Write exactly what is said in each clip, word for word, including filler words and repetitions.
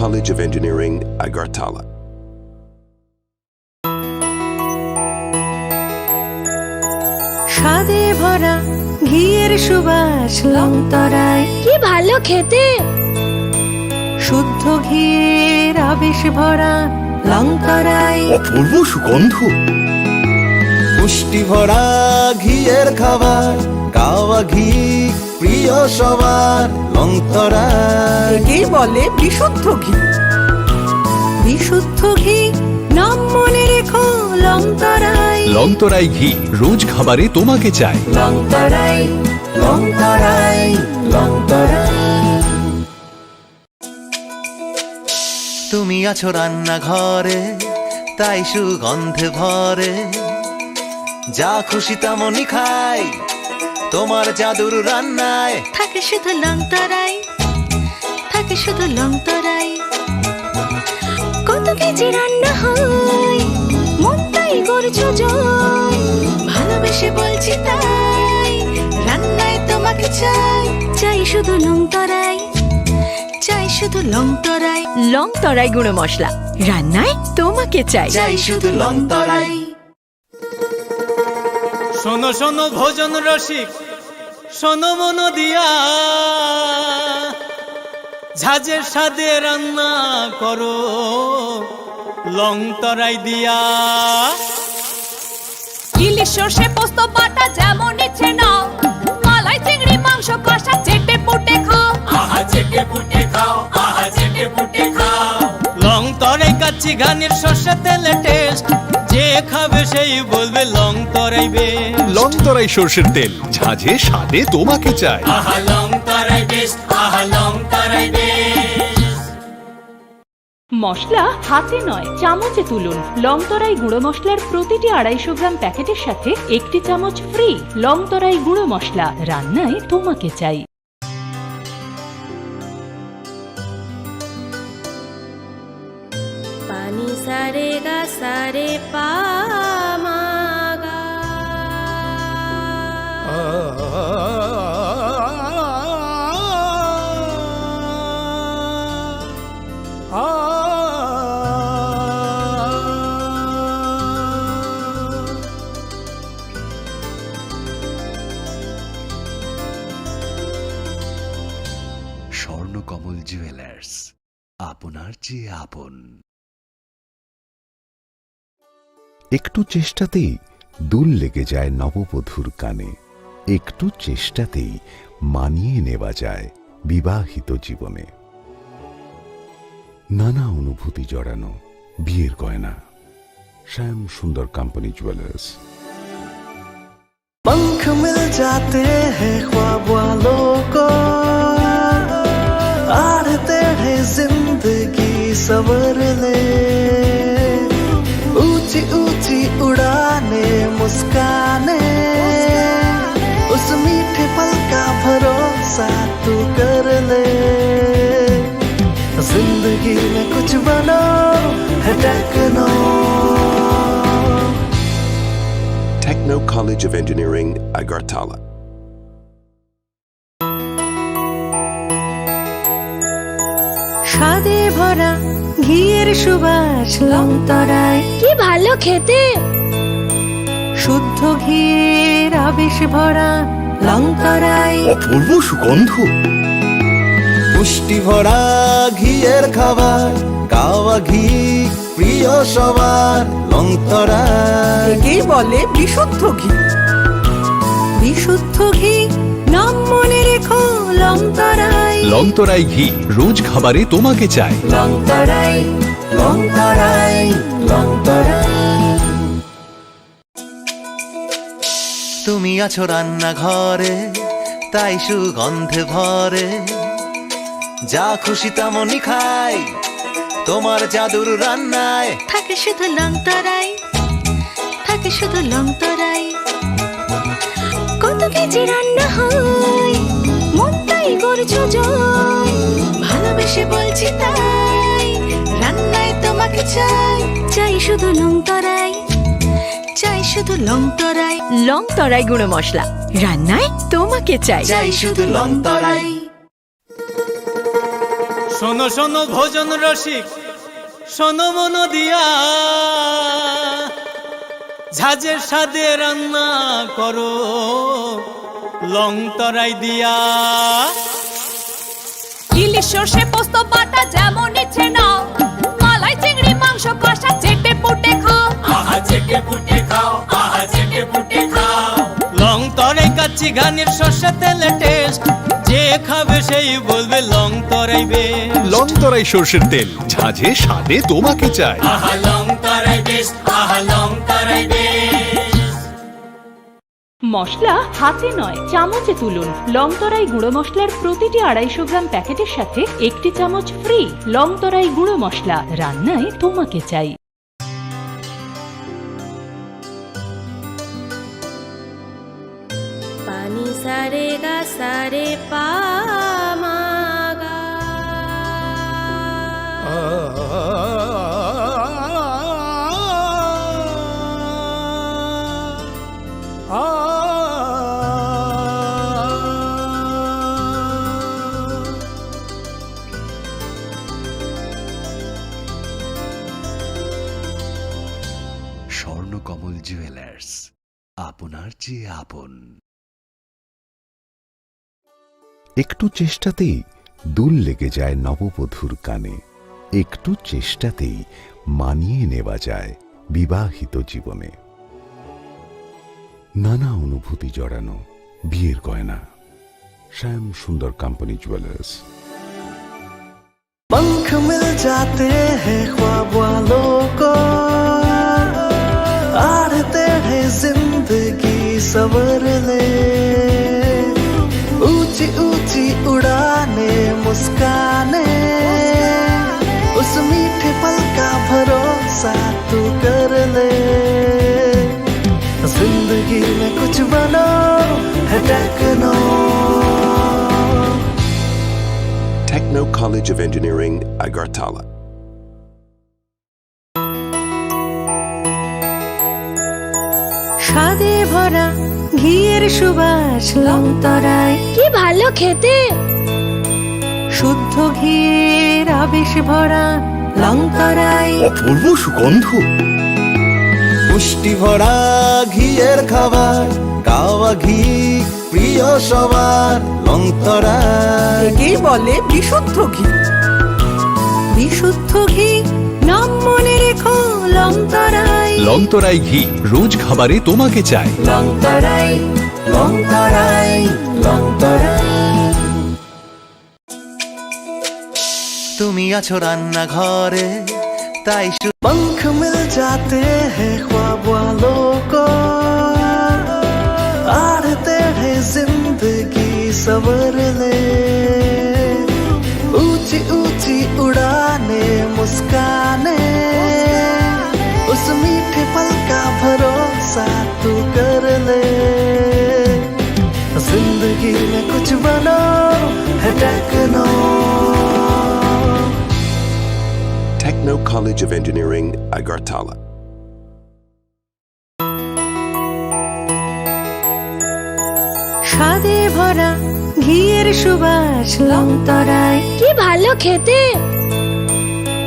College of Engineering, Agartala. স্বাদে ভরা ঘিয়ের সুবাস লং তরাই। কি ভালো খেতে! শুদ্ধ ঘিয়ের আবেশ ভরা লং তরাই। অপূর্ব সুগন্ধ। পুষ্টি ভরা ঘিয়ের খাবার, কাওয়া ঘি প্রিয় সবার, লং তরাই। একেই বলে বিশুদ্ধ ঘি। বিশুদ্ধ ঘি, নাম মনে রেখো, লং তরাই। লং তরাই ঘি, রোজ খাবারে তোমাকে চাই। লং তরাই, লং তরাই, লং তরাই। তুমি আছো রান্নাঘরে, তাই সুগন্ধে ভরে। যা খুশি তেমনই খাই, তোমার জাদুর রান্নায়। থাকে শুধু লং তরাই, থাকে শুধু লং তরাই। কত কেজি রান্না হয়, মন তাই করছো জয়। ভালোবেসে বলছি তাই, রান্নায় তোমাকে চাই। চাই শুধু লং তরাই, চাই শুধু লং তরাই। লং তরাই গুঁড়ো মশলা, রান্নায় তোমাকে চাই। চাই শুধু লং তরাই। শোনো শোনো ভোজন রসিক, শোনো মন দিয়া, ঝাঁঝের স্বাদে রান্না করো লং তরাই দিয়া। ইলিশ সর্ষে পোস্ত বাটা যেমন ইচ্ছে নাও, মালাই চিংড়ি মাংস কষা চেটে পুটে খাও। আহা চেটে পুটে খাও, আহা চেটে পুটে খাও। লং তরাই কাচ্চি ঘানির সর্ষে তেলে টেস্ট, যে খাবে সেই বলবে লং তরাই বেস্ট। লং তরাই সর্ষের তেল, ঝাঁঝে স্বাদে তোমাকে চাই। আহা লং তরাই বেস্ট, আহা লং তরাই বেস্ট। মশলা হাতে নয়, চামচে তুলুন। লং তরাই গুঁড়ো মশলার প্রতিটি আড়াইশো গ্রাম প্যাকেটের সাথে একটি চামচ ফ্রি। লং তরাই গুঁড়ো মশলা, রান্নায় তোমাকে চাই। Pani sare ga sare pa ma ga. Swarnakamal jewellers, আপনার চেয়ে আপন। একটু চেষ্টাতেই দুল লেগে যায় নববধূর কানে, একটু চেষ্টাতেই মানিয়ে নেওয়া যায় বিবাহিত জীবনে। নানা অনুভূতি জড়ানো বিয়ের গয়না। শ্যাম সুন্দর কোম্পানি জুয়েলার্স। पंख मिल जाते हैं ख्वाब वालों को, आड़ते हैं जिंदगी संवरने। ऊंची ऊंची उड़ाने, मुस्काने, उस मीठे पल का भरोसा तू कर ले। जिंदगी में कुछ बनो है techno. Techno College of Engineering, Agartala. স্বাদে ভরা ঘিয়ের সুবাস লং তরাই। কি ভালো খেতে! শুদ্ধ ঘিয়ের আবেশ ভরা লং তরাই। অপূর্ব সুগন্ধ। পুষ্টি ভরা ঘিয়ের খাবার, কাওয়া ঘি প্রিয় সবার, লং তরাই। একেই বলে বিশুদ্ধ ঘি। বিশুদ্ধ ঘি, নাম মনে রেখো লং তরাই। লং তরাই ঘি, রোজ খাবারে তোমাকে চাই। লং তরাই, লং তরাই, লং তরাই। তুমি আছো রান্নাঘরে, তাই সুগন্ধে ভরে। যা খুশি তেমনই খাই, তোমার জাদুর রান্নায়। থাকে শুধু লং তরাই, থাকে শুধু লং তরাই। কত কেজি রান্না হয়, মন তাই করছো জয়। ভালোবেসে বলছি তাই, রান্নায় তোমাকে চাই। চাই শুধু লং তরাই, চাই শুধু লং তরাই। লং তরাই গুঁড়ো মশলা, রান্নায় তোমাকে চাই। চাই শুধু লং তরাই। শোনো শোনো ভোজন রসিক, শোনো মন দিয়া, ঝাঁঝের স্বাদে রান্না করো লং তরাই দিয়া। ইলিশ সর্ষে পোস্ত বাটা যেমন ইচ্ছে নাও, মালাই চিংড়ি মাংস কষা চেটে পুটে খাও। আহা চেটে পুটে খাও, আহা চেটে পুটে খাও। লং তরাই কাচ্চি ঘানির সর্ষে তেলে টেস্ট, যে খাবে সেই বলবে লং তরাই বেশ। লং তরাই সর্ষের তেল, ঝাঁঝে স্বাদে তোমাকে চাই। আহা লং তরাই বেশ, আহা লং তরাই বেশ। মশলা হাতে নয়, চামচে তুলুন। লং তরাই গুঁড়ো মশলার প্রতিটি আড়াইশো গ্রাম প্যাকেটের সাথে একটি চামচ ফ্রি। লং তরাই গুঁড়ো মশলা, রান্নায় তোমাকে চাই। Pani sare ga sare pa ma ga. Swarnakamal jewellers, আপনার চেয়ে আপন। একটু চেষ্টাতেই দুল লেগে যায় নববধূর কানে, একটু চেষ্টাতেই মানিয়ে নেওয়া যায় বিবাহিত জীবনে। নানা অনুভূতি জড়ানো বিয়ের গয়না। শ্যাম সুন্দর কোম্পানি জুয়েলার্স। पंख मिल जाते हैं ख्वाब वालों को, आड़ते हैं जिंदगी संवरने। ऊंची ऊंची उड़ाने, मुस्काने, उस मीठे पल का भरोसा तू कर ले। जिंदगी में कुछ बनो है techno. Techno College of Engineering, Agartala. স্বাদে ভরা ঘিয়ের সুবাস লংতরাই। কি ভালো খেতে! শুদ্ধ ঘিয়ের আবেশ ভরা লংতরাই। অপূর্ব সুগন্ধ। পুষ্টি ভরা ঘিয়ের খাবার, কাওয়া ঘি প্রিয় সবার, লংতরাই। একেই বলে বিশুদ্ধ ঘি। বিশুদ্ধ ঘি, নাম মনে রেখো লংতরাই। লংতরাই ঘি, রোজ খাবারে তোমাকে চাই। লংতরাই, লংতরাই, লংতরাই। তুমি আছো রান্নাঘরে, তাই শু- पंख मिल जाते हैं ख्वाब वालों को, आड़ते हैं जिंदगी संवरने। ऊंची ऊंची उड़ाने, मुस्काने, उस मीठे पल का भरोसा तू कर ले। जिंदगी में कुछ बनो है techno. Techno College of Engineering, Agartala. স্বাদে ভরা ঘিয়ের সুবাস লংতরাই। কি ভালো খেতে!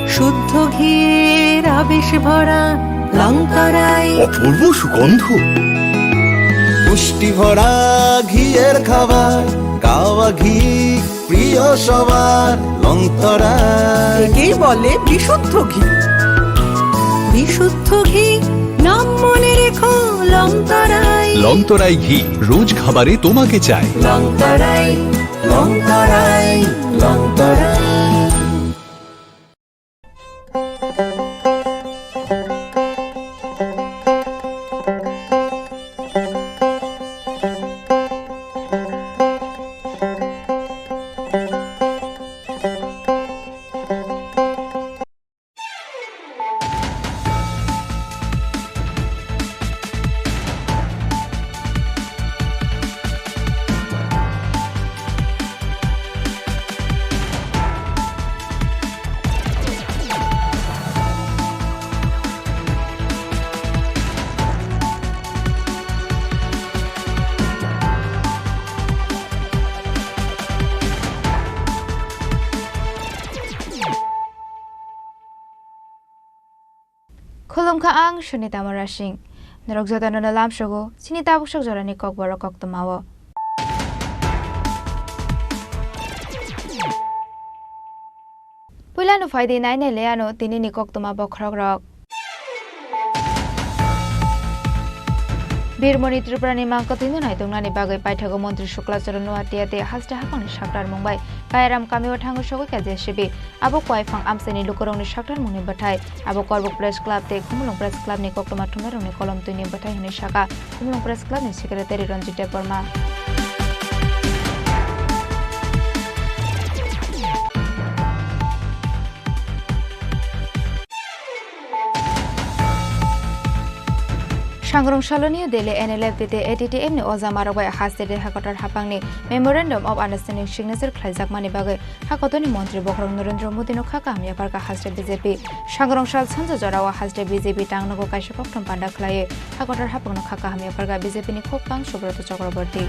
শুদ্ধ ঘিয়ের আবেশ ভরা লংতরাই। অপূর্ব সুগন্ধ। পুষ্টি ভরা ঘিয়ের খাবার, কাওয়া ঘি প্রিয় সবার, লংতরাই। একেই বলে বিশুদ্ধ ঘি। বিশুদ্ধ ঘি, নাম মনে রেখো লংতরাই। লংতরাই ঘি, রোজ খাবারে তোমাকে চাই। লংতরাই, লংতরাই, লংতরাই। Khulumkha ang Sunita Murasing. Norok jotono no lamsogo chini tabuk sok jorani kokborok koktwmao. Puilano phaidi nainai le ano tinini koktwma bokhorokrok. Birmoni Tripurani mangkwthwino naituknani bagwi paithago Montri Shukla Charan Noatia tei haste haphangni saktarmung bai Kayaram kamio thangwi sogwi kha J C B. Abo Kwaiphang amchaini lukurokni saktarmungni bwthai. Abo Korbuk Press Club tei Khumulwng Press Clubni koktwma thumnairokni kolom twini bwthai hwnwi sakha Khumulwng Press Clubni Secretary Ranjit Debbarma. Sangrong salo New Delhi N L F T tei A T T M ni oja marok bai haste tei hakotor haphangni Memorandum of Understanding signature khlaijakmani bagwi hakotorni montri bokhorok Narendra Modi no kha kaham yapharkha haste B J P. Sangrong sal sanja jorao haste B J P tangnogo kaisa koktwm panda khlaiwi hakotor haphangno kha kaham yapharkha B J P ni khopkang Subrata Chakraborty.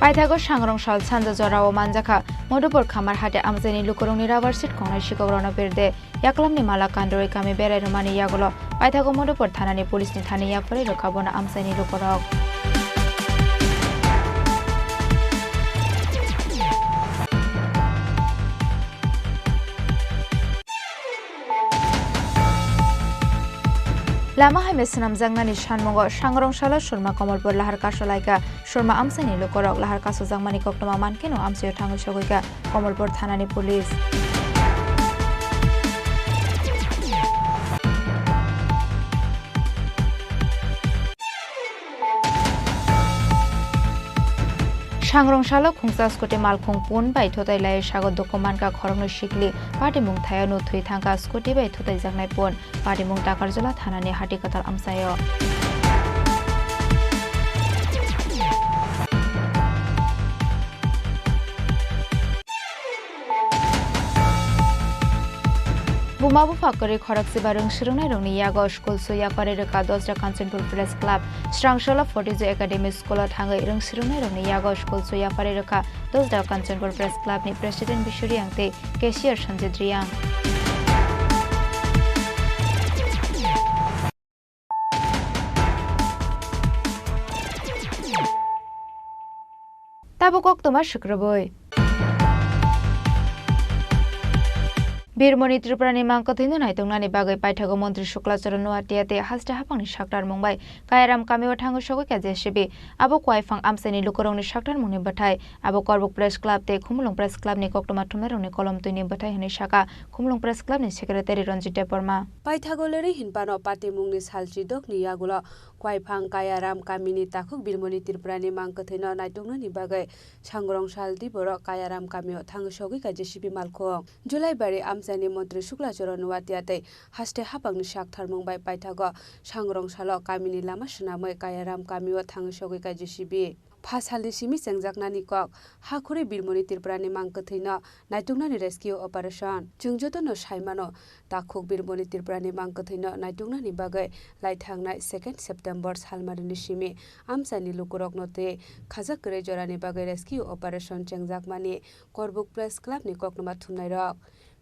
Paithago Sangrong sal sanja jorao manjakha Madhupur Khamar hate amchaini lukurokni rubber sheet kongnai sikokrokno birde yaklamni mala kandrwi kami berai rwmani yagulo paithago Madhupur thanani police ni thani yapharwi rwkha bono amchaini lukurok. Lama hai mese swnamjaknani sanmungo Sangrong salo Surma Komolpur lahar kasolaikha. Surma amchaini lukurok lahar kasojakmani koktwma mankhe no amchaio thangwi sogwikha Komolpur thanani police. Sangrong salo khungsa scooty malkhung pun bai thutai lai sago dukhu mankha khoroknwi sikli. Patimung thaio no thwi thangkha scooty bai thutaijaknai pun. Patimung Takarjala thanani hati kwtal amchaio. Buma bupha kwrwi khorokchiba rwng swrwngnairokni yago school su yapharwi rwkha Dosda Kanchanpur Press Club. Srangsola Fortiju Academy School o thangwi rwng swrwngnairokni yago school su yapharwi rwkha Dosda Kanchanpur Press Club ni President Bishu Reang tei Cashier Sanjit Reang. Tabuk koktwma swkrwbwi. Birmoni Tripurani mangkwthwino naituknani bagwi paithago Montri Shukla Charan Noatia tei haste haphangni saktarmung bai Kayaram kamio thangwi sogwi kha J C B. Abo Kwaiphang amchaini lukurokni saktarmungni bwthai. Abo Korbuk Press Club tei Khumulwng Press Clubni koktwma thumnairokni kolom twini bwthai hwnwi sakha Khumulwng Press Clubni Secretary Ranjit Debbarma. Paithago lerwi hinphano patimungni salchi dokni yagulo Kwaiphang Kayaram kamini takhuk Birmoni Tripurani mangkwthwino naituknani bagwi Sangrong sal di borok Kayaram kamio thangwi sogwi kha J C B malkhung. Julaibari amchaini Montri Shukla Charan Noatia tei haste haphangni saktharmung bai paithago Sangrong salo kamini lama swnamwi Kayaram kamio thangwi sogwi kha J C B. Pha salni simi chengjaknani kok, ha khorwi Birmoni Tripurani mangkwthwino naituknani rescue operation. Chwng jotono sai mano, takhuk Birmoni Tripurani mangkwthwino naituknani bagwi laithangnai second September salmarini simi amchaini lukurokno tei khajak kwrwi jorani bagwi rescue operation chengjakmani Korbuk Press Clubni koktwma thumnairok.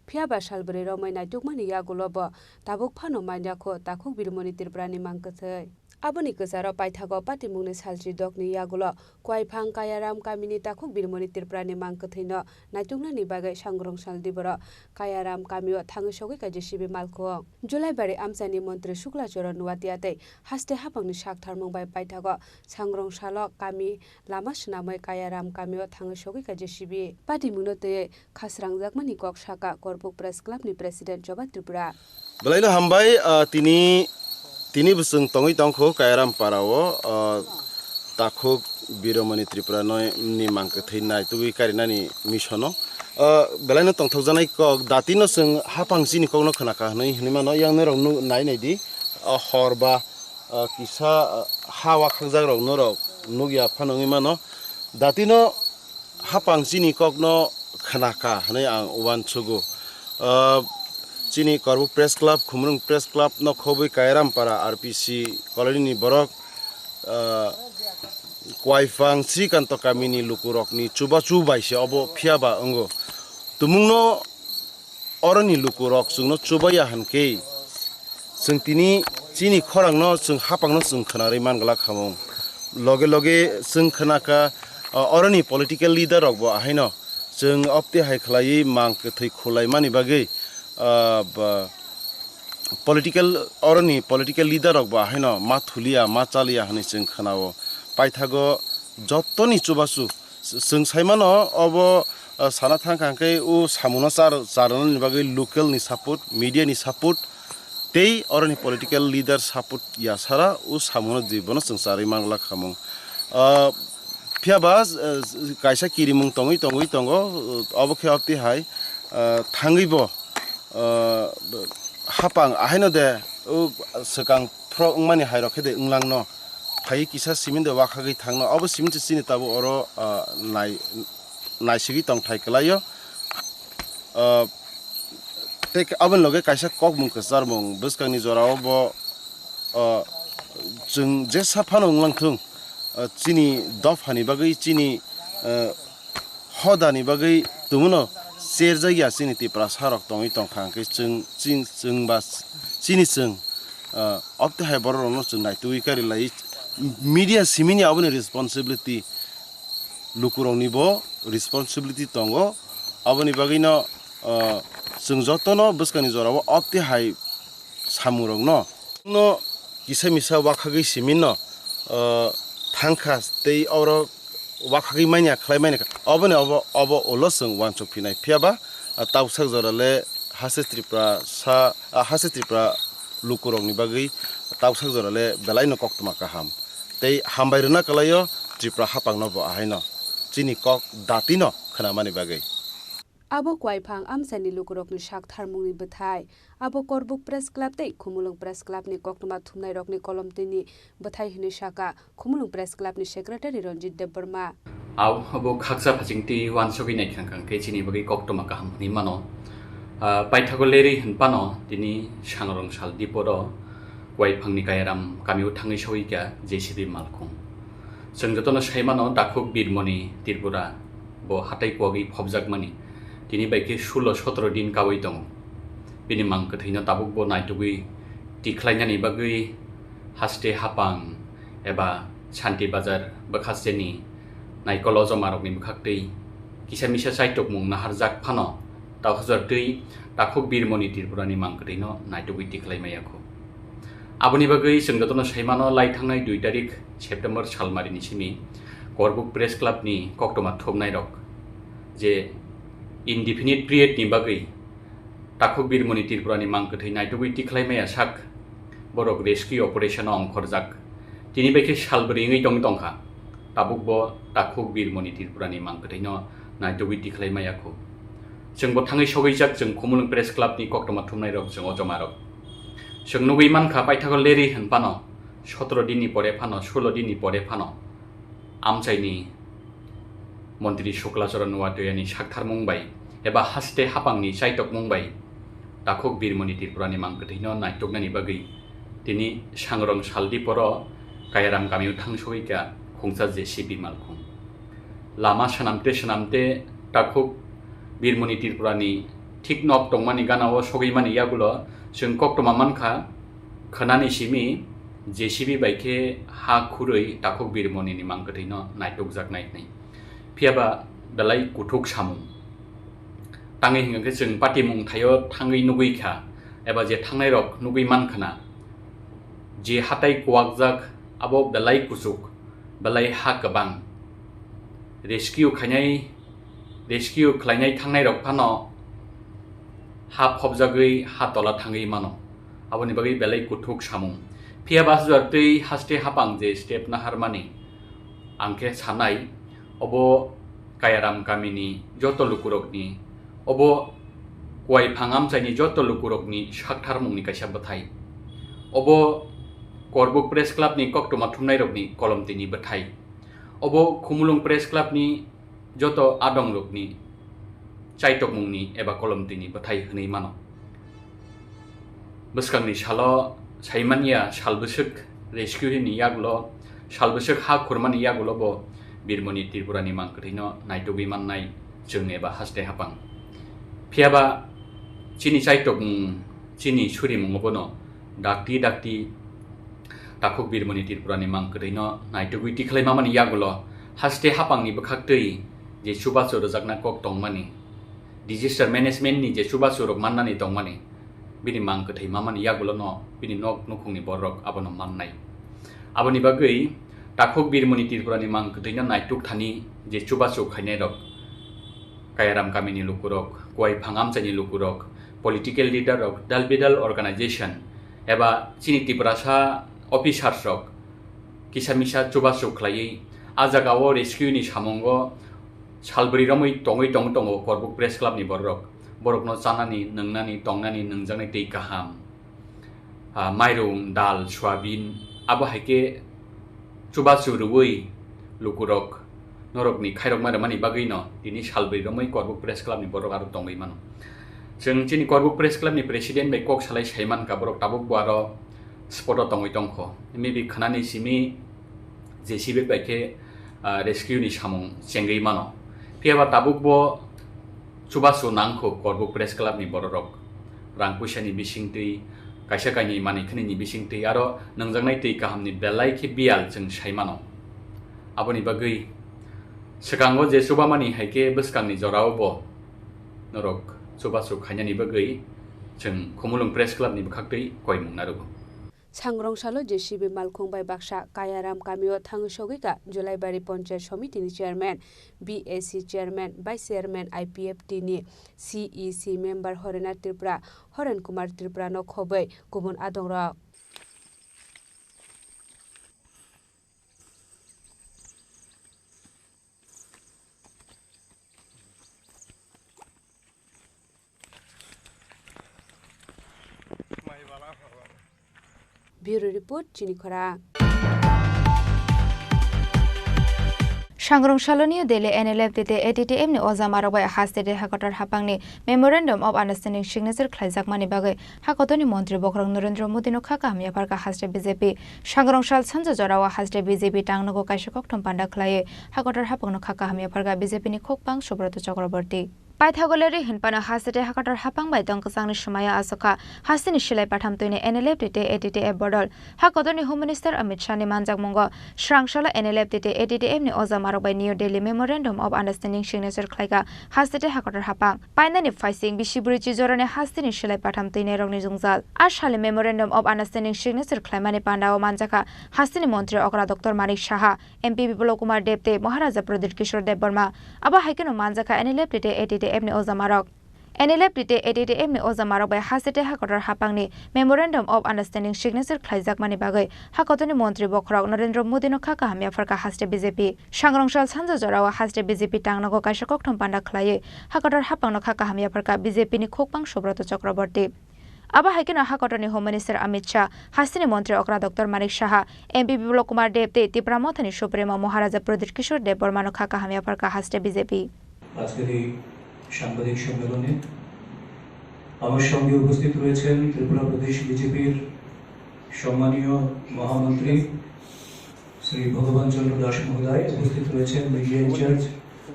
Phiya ba salbrwi romwi naitukmani yagulo bo tabuk phano manya kho takhuk Birmoni Tripurani mangkwthwi. Aboni kwcharo paithago patimungni salchi dokni yagulo Kwaiphang Kayaram kamini takhuk Birmoni Tripurani mangkwthwino naituknani bagwi Sangrong sal di borok Kayaram kamio thangwi sogwi kha J C B malkhung. Julaibari amchaini Montri Shukla Charan Noatia tei haste haphangni saktharmung bai paithago Sangrong salo kami lama swnamwi Kayaram kamio thangwi sogwi kha J C B. Patimungno twiwi khasrangjakmani kok sakha Korbuk Press Clubni President Choba Tripura. Belaino hambai, ah, tini, tini bwswng tongwi tongkho Kayaram parao, ah, takhuk Biromoni Tripura noi ni mangkwthwi naitugwi karinani misono. Ah, belaino tongthokjaknai kok datino chwng haphang chini kokno khwnakha hwnwi hwnwi mano. Yang norok nuk nai naidi, ah, hor ba, ah, kisa, ah, ha wakhakjak rok norok nukya phano wngwi mano. Datino haphang chini kokno khwnakha hwnwi ang uansugo. Ah, chini Korbuk Press Club, Khumrung Press Club no khobwi Kairampara R P C colony ni borok, ah, Kuaipang Srikanto kamini lukurokni chubachu bai se obo phiya ba wngo. Tumungno oroni lukurok chwngno chubaya hwnkhe chwng tini chini khorangno chwng hapangno chwng khwnarwi man glak hamung. Loge loge chwng khwnakha, o, oroni political leader rokbo ahaino chwng opti hai khlaiwi mang kwthwi khulaimani bagwi, o, ba, political, oroni political leader rokbo ahaino ma thuliya, ma chaliya hwnwi chwng khwnao. Paithago jottoni chubachu chwng saimano obo, o, sana thangkha hwnkhe o samungno char-, charwnani bagwi local ni support, media ni support, tei oroni political leader support ya sara o samungno dibono chwng charwi man glak hamung. O, phiya ba, o, kaisa kirimung tongwi tongwi tongo, o, obo khe opti hai, o, thangwi bo, o, hapang ahaino de o swkang phro wngmani hai rok khe de wnglang no. Phai kisa simi de wakhagwi thangno. Obo simi se chini tabuk oro, ah, nai-, naisigwi tongthai kwlaio. Ah, tei aboni loge kaisa kokmung kwcharmung bwskangni jorao bo, ah, chwng jesa phano wnglang thung, ah, chini dophani bagwi, chini, ah, hodani bagwi tumuno cherjakya chini Tiprasa rok tongwi tongkha, hwnkhe chwng, chini chwng ba, chini chwng, ah, opte hai borok rokno chwng naitugwi kari lai. Media simini aboni responsibility, lukurokni bo responsibility tongo. Aboni bagwino, ah, chwng jotono bwskangni jorao opte hai samungrokno no kisa misa wakhagwi siminno, ah, thangkha tei oro wakhagwi manya khlai manya kha. Oboni obo, obo ulo chwng uansuk phinai. Phiya ba, ah, tausak jora le haste Tripura sa, ah, haste Tripura lukurokni bagwi tausak jora le belai no koktwma kaham. Tei hambai rwna kwlaio Tripura hapangno bo ahaino chini kok datino khwnamani bagwi. Abo Kuaiphang amchaini lukurokni saktharmungni bwthai. Abo Korbuk Press Club tei Khumulwng Press Club ni koktwma thumnairokni kolomtwini bwthai hwnwi sakha Khumulwng Press Club ni Secretary Ranjit Debbarma. Abo khaksa phachingtwi uansugwi naikha hwnkhe chini bagwi koktwma kaham hwnwi mano. Ah, paithago lerwi hwnphano tini sangrong sal diporo Kuaiphangni Kayaram kamio thangwi sogwi kha J C B malkhung. Chwng jotono sai mano, takhuk Birmoni Tripura bo hatai kuwagwi phobjakmani tini bai khe sulo sotoro din kaui tongo. Bini mang kwthwino tabuk bo naitugwi tikhlainani bagwi haste hapang eba Santi Bazar bwkhasteni naikol ojomarokni bwkhaktwi kisa misa chaitokmung naharjak phano, tauhajor twi takhuk Birmoni Tripurani mang kwthwino naitugwi tikhlai maya kho. Aboni bagwi chwng jotono sai mano, lai thangnai dui tarik September salmarini simi Korbuk Press Club ni koktwma thumnairok je indefinite period ni bagwi takhuk Birmoni Tripurani mang kwthwi naitugwi tikhlai maya sak borok rescue operation o ongkhorjak. Tini bai khe sal bwrwi wngwi tong tongkha. Tabuk bo takhuk Birmoni Tripurani mang kwthwino naitugwi tikhlai maya kho. Chwng bo thangwi sogwi jak, chwng Khumulwng Press Club ni koktwma thumnairok, chwng ojomarok. Chwng nugwi mankha, paithago lerwi hwn phano, sotoro dinni pore phano, sulo dinni pore phano, amchaini Montri Shukla Charan Noatia ni saktharmung bai eba haste hapangni chaitokmung bai takhuk Birmoni Tripurani mang kwthwino naituknani bagwi tini sangrong sal diporo Kayaram kamio thangsogwi kha khungsa J C B malkhung. Lama swnamte swnamte takhuk Birmoni Tripurani thik nok tongmani ganao sogwi mani yagulo chwng koktwma mankha, khwnani simi J C B bai khe ha khurwi takhuk Birmonini mang kwthwino naitukjaknai hwnwi. Phiya ba belai kuthuk samung. Tangwi hwnkhe chwng patimung thaio thangwi nugwi kha, eba je thangnairok nugwi mankha na, je hatai kuwakjak abo belai kuchuk, belai ha kwbang. Rescue khainai, rescue khlainai thangnairok phano ha phobjagwi ha tola thangwi mano. Aboni bagwi belai kuthuk samung. Phiya ba hajor twi haste hapang je step naharmani, ang khe sanai, obo Kayaram kamini joto lukurokni, obo Kuaiphang amchaini joto lukurokni saktharmungni kaisa bwthai. Obo Korbuk Press Club ni koktwma thumnairokni kolomtwini bwthai. Obo Khumulwng Press Club ni joto adongrokni chaitokmungni eba kolomtwini bwthai hwnwi mano. Bwskangni salo saimanya sal bwswk rescue ni yagulo Salbwswk ha khurmani yagulo bo Birmoni Tripurani mang kwthwino naitugwi mannai chwng eba haste hapang. Phiyaba chini chaitokmung, chini surimungo bono dakti dakti takhuk Birmoni Tripurani mang kwthwino naitugwi tikhlai mamani yagulo haste hapangni bwkhaktwi je chubachu rwjakna kok tongmani, disaster management ni je chubachu rok mannani tongmani, bini mang kwthwi mamani yagulono bini nok nukhungni borok abono mannai. Aboni bagwi takhuk Birmoni Tripurani mang kwthwino naituk thani je chubachu khainai rok, Kayaram kamini lukurok, Kuai Phang amchaini lukurok, political leader rok, dal bidal organization eba chini Tiprasa officers rok kisa misa chubachu khlaiwi a jagao rescue ni samungo salbri romwi tongwi tong tongo Korbuk Press Club ni borok. Borokno chanani, nwngnani, tongnani, nwngjaknai twi kaham, ah, mairung, dal, soyabin, abo hai khe chubachu rwui lukurok norokni khairokma rwmani bagwino tini salbri romwi Korbuk Press Club ni borok aro tongwi mano. Chwng chini Korbuk Press Club ni president bai kok salai sai mankha, borok tabuk bo aro spot o tongwi tongkho. Maybe khwnani simi J C B bai khe, ah, rescue ni samung chengwi mano. Phiyaba tabuk bo chubachu nangkho Korbuk Press Club ni bororok. Rang puisa ni bisingtwi, kaisa kainwi manwi khwnini bisingtwi, aro nwngjaknai twi kaham ni belai khe biyal chwng sai mano. Aboni bagwi swkango je chubamani hai khe bwskangni jorao bo norok chubachu khainani bagwi chwng Khumulwng Press Club ni bwkhaktwi koimung narwgo. Sangrong salo J C B malkhung bai baksa Kayaram kamio thangwi sogwi kha Julaibari Panchayat Somiti ni chairman, B A C chairman, vice chairman, I P F T ni C E C member Horena Tripura, Horen Kumar Tripura no khobwi kubun adong rok. Bureau Report, Chini Khorang. Sangrong salo New Delhi N L F T tei A T T F ni oja marok bai haste tei hakotor hapangni Memorandum of Understanding signature khlaijakmani bagwi hakotorni montri bokhorok Narendra Modi no kha kaham yapharkha haste B J P. Sangrong sal sanja jorao haste B J P tangnogo kaisa kokthum panda khlaiwi hakotor hapangno kha kaham yapharkha B J P ni khukpang Subrata Chakraborty. Paithago lerwi hinphano haste tei hakotor hapang bai tong kwchangni swmaio aswk kha hasteni silai patham twini N L F T tei A T T F bodol. Hakotorni Home Minister Amit Shah ni manjakmungo swrang salo N L F T tei A T T F ni oja marok bai New Delhi Memorandum of Understanding signature khlaikha haste tei hakotor hapang. Painani phaising bisi bwrwi chijorani hasteni silai patham twinairokni jwngjal. A sali Memorandum of Understanding signature khlaimani pandao manjakha hasteni montri okra Doctor Manik Saha, M P Biplab Kumar Deb tei Maharaja Pradyut Kishore Debbarma. Abo hai kheno manjakha N L F T tei A T T F ni oja marok. N L F T tei A T T F ni oja marok bai haste tei hakotor hapangni Memorandum of Understanding signature khlaijakmani bagwi hakotorni montri bokhorok Narendra Modi no kha kaham yapharkha haste B J P. Sangrong sal sanja jorao haste B J P tangnogo kaisa kokthum panda khlaiwi hakotor hapangno kha kaham yapharkha B J P ni khukpang Subrata Chakraborty. Abo hai kheno hakotorni Home Minister Amit Shah, hasteni montri okra Doctor Manik Saha, M P Biplab Kumar Deb tei Tipra Mothani Supremo Maharaja Pradyut Kishore Debbarmano kha kaham yapharkha haste B J P. আজকের এই সাংবাদিক সম্মেলনে আমার সঙ্গে উপস্থিত রয়েছেন ত্রিপুরা প্রদেশ বিজেপির সম্মানীয় মহামন্ত্রী শ্রী ভগবান চন্দ্র দাস মহোদয়, উপস্থিত রয়েছেন মিডিয়া ইনচার্জ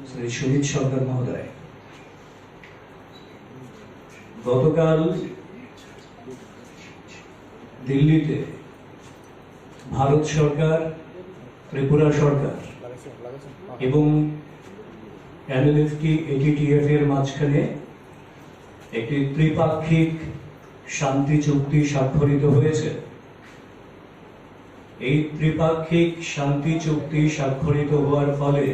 শ্রী সুজিত সরকার মহোদয়। গতকাল দিল্লিতে ভারত সরকার, ত্রিপুরা সরকার এবং এনএলএফটি এটিটিএফ এর মাঝখানে একটি ত্রিপাক্ষিক শান্তি চুক্তি স্বাক্ষরিত হয়েছে। এই ত্রিপাক্ষিক শান্তি চুক্তি স্বাক্ষরিত হওয়ার ফলে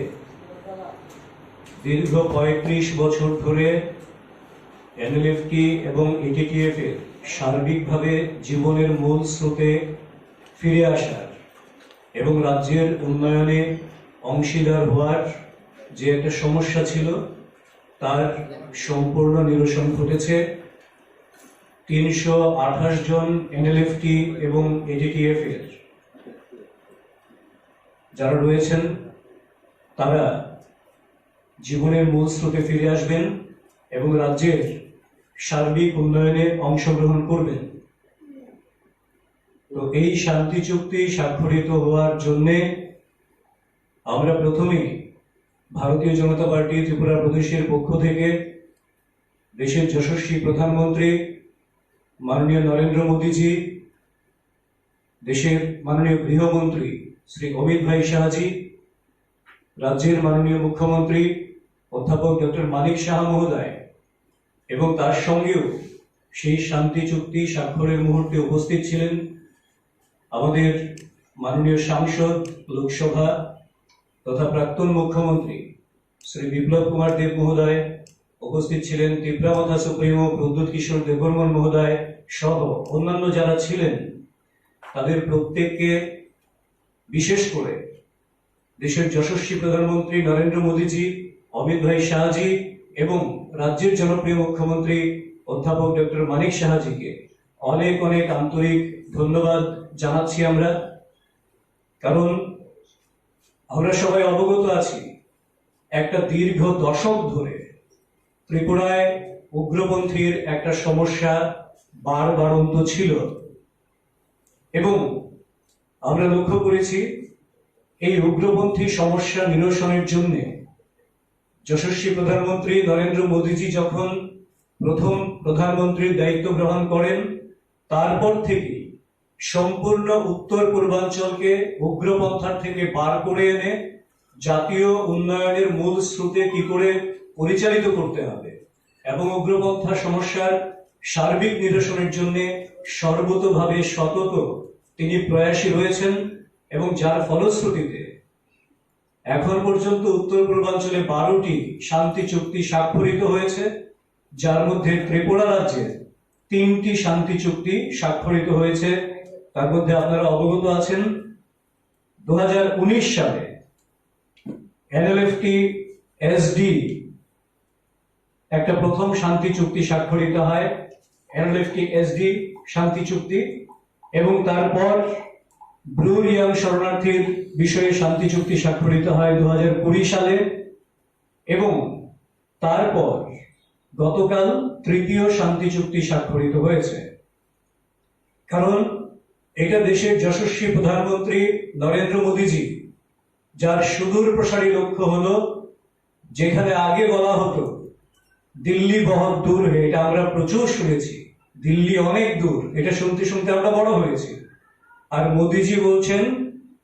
দীর্ঘ পঁয়ত্রিশ বছর ধরে এনএলএফটি এবং এটিটিএফ এর সার্বিকভাবে জীবনের মূল স্রোতে ফিরে আসার এবং রাজ্যের উন্নয়নে অংশীদার হওয়ার যে একটা সমস্যা ছিল, তার সম্পূর্ণ নিরসন ঘটেছে। তিনশো আঠাশ জন এনএলএফটি এবং এটিটিএফ এর যারা রয়েছেন, তারা জীবনের মূল স্রোতে ফিরে আসবেন এবং রাজ্যের সার্বিক উন্নয়নে অংশগ্রহণ করবেন। তো এই শান্তি চুক্তি স্বাক্ষরিত হওয়ার জন্যে আমরা প্রথমেই ভারতীয় জনতা পার্টি ত্রিপুরা প্রদেশের পক্ষ থেকে দেশের যশস্বী প্রধানমন্ত্রী মাননীয় নরেন্দ্র মোদীজি, দেশের মাননীয় গৃহমন্ত্রী শ্রী অমিত ভাই শাহজি, রাজ্যের মাননীয় মুখ্যমন্ত্রী অধ্যাপক ডক্টর মানিক সাহা মহোদয় এবং তার সঙ্গেও সেই শান্তি চুক্তি স্বাক্ষরের মুহূর্তে উপস্থিত ছিলেন আমাদের মাননীয় সাংসদ, লোকসভা তথা প্রাক্তন মুখ্যমন্ত্রী শ্রী বিপ্লব কুমার দেব মহোদয়, উপস্থিত ছিলেন তিপ্রামথা সুপ্রিমো প্রদ্যুৎ কিশোর দেববর্মন মহোদয় সহ অন্যান্য যারা ছিলেন, তাদের প্রত্যেককে, বিশেষ করে দেশের যশস্বী প্রধানমন্ত্রী নরেন্দ্র মোদীজি, অমিত ভাই শাহজি এবং রাজ্যের জনপ্রিয় মুখ্যমন্ত্রী অধ্যাপক ডক্টর মানিক সাহাজিকে অনেক অনেক আন্তরিক ধন্যবাদ জানাচ্ছি আমরা। কারণ আমরা সবাই অবগত আছি, একটা দীর্ঘ দশক ধরে ত্রিপুরায় উগ্রপন্থীর একটা সমস্যা বারবারন্ত ছিল এবং আমরা লক্ষ্য করেছি এই উগ্রপন্থী সমস্যা নিরসনের জন্য যশস্বী প্রধানমন্ত্রী নরেন্দ্র মোদীজি যখন প্রথম প্রধানমন্ত্রীর দায়িত্ব গ্রহণ করেন, তারপর থেকে সম্পূর্ণ উত্তর পূর্বাঞ্চলকে উগ্রপন্থার থেকে বার করে এনে জাতীয় উন্নয়নের মূল স্রোতে কি করে পরিচালিত করতে হবে এবং উগ্রপন্থা সমস্যার সার্বিক নিরসনের জন্য সর্বতোভাবে সতত তিনি প্রয়াসী রয়েছেন এবং যার ফলশ্রুতিতে এখন পর্যন্ত উত্তর পূর্বাঞ্চলে বারোটি শান্তি চুক্তি স্বাক্ষরিত হয়েছে, যার মধ্যে ত্রিপুরা রাজ্যে তিনটি শান্তি চুক্তি স্বাক্ষরিত হয়েছে। তার মধ্যে আপনারা অবগত আছেন, দু হাজার উনিশ সালে এনএলএফটি এসডি একটা প্রথম শান্তি চুক্তি স্বাক্ষরিত হয়, এনএলএফটি এসডি শান্তি চুক্তি, এবং তারপর ব্রু রিয়াং শরণার্থীর বিষয়ে শান্তি চুক্তি স্বাক্ষরিত হয় দু হাজার কুড়ি সালে, এবং তারপর গতকাল তৃতীয় শান্তি চুক্তি স্বাক্ষরিত হয়েছে। কারণ এটা দেশের যশস্বী প্রধানমন্ত্রী নরেন্দ্র মোদীজি, যার সুদূর প্রসারী লক্ষ্য হলো, যেখানে আগে বলা হতো দিল্লি বহুত দূর হে, এটা আমরা প্রচুর শুনেছি, দিল্লি অনেক দূর, এটা শুনতে শুনতে আমরা বড় হয়েছি। আর মোদিজি বলছেন,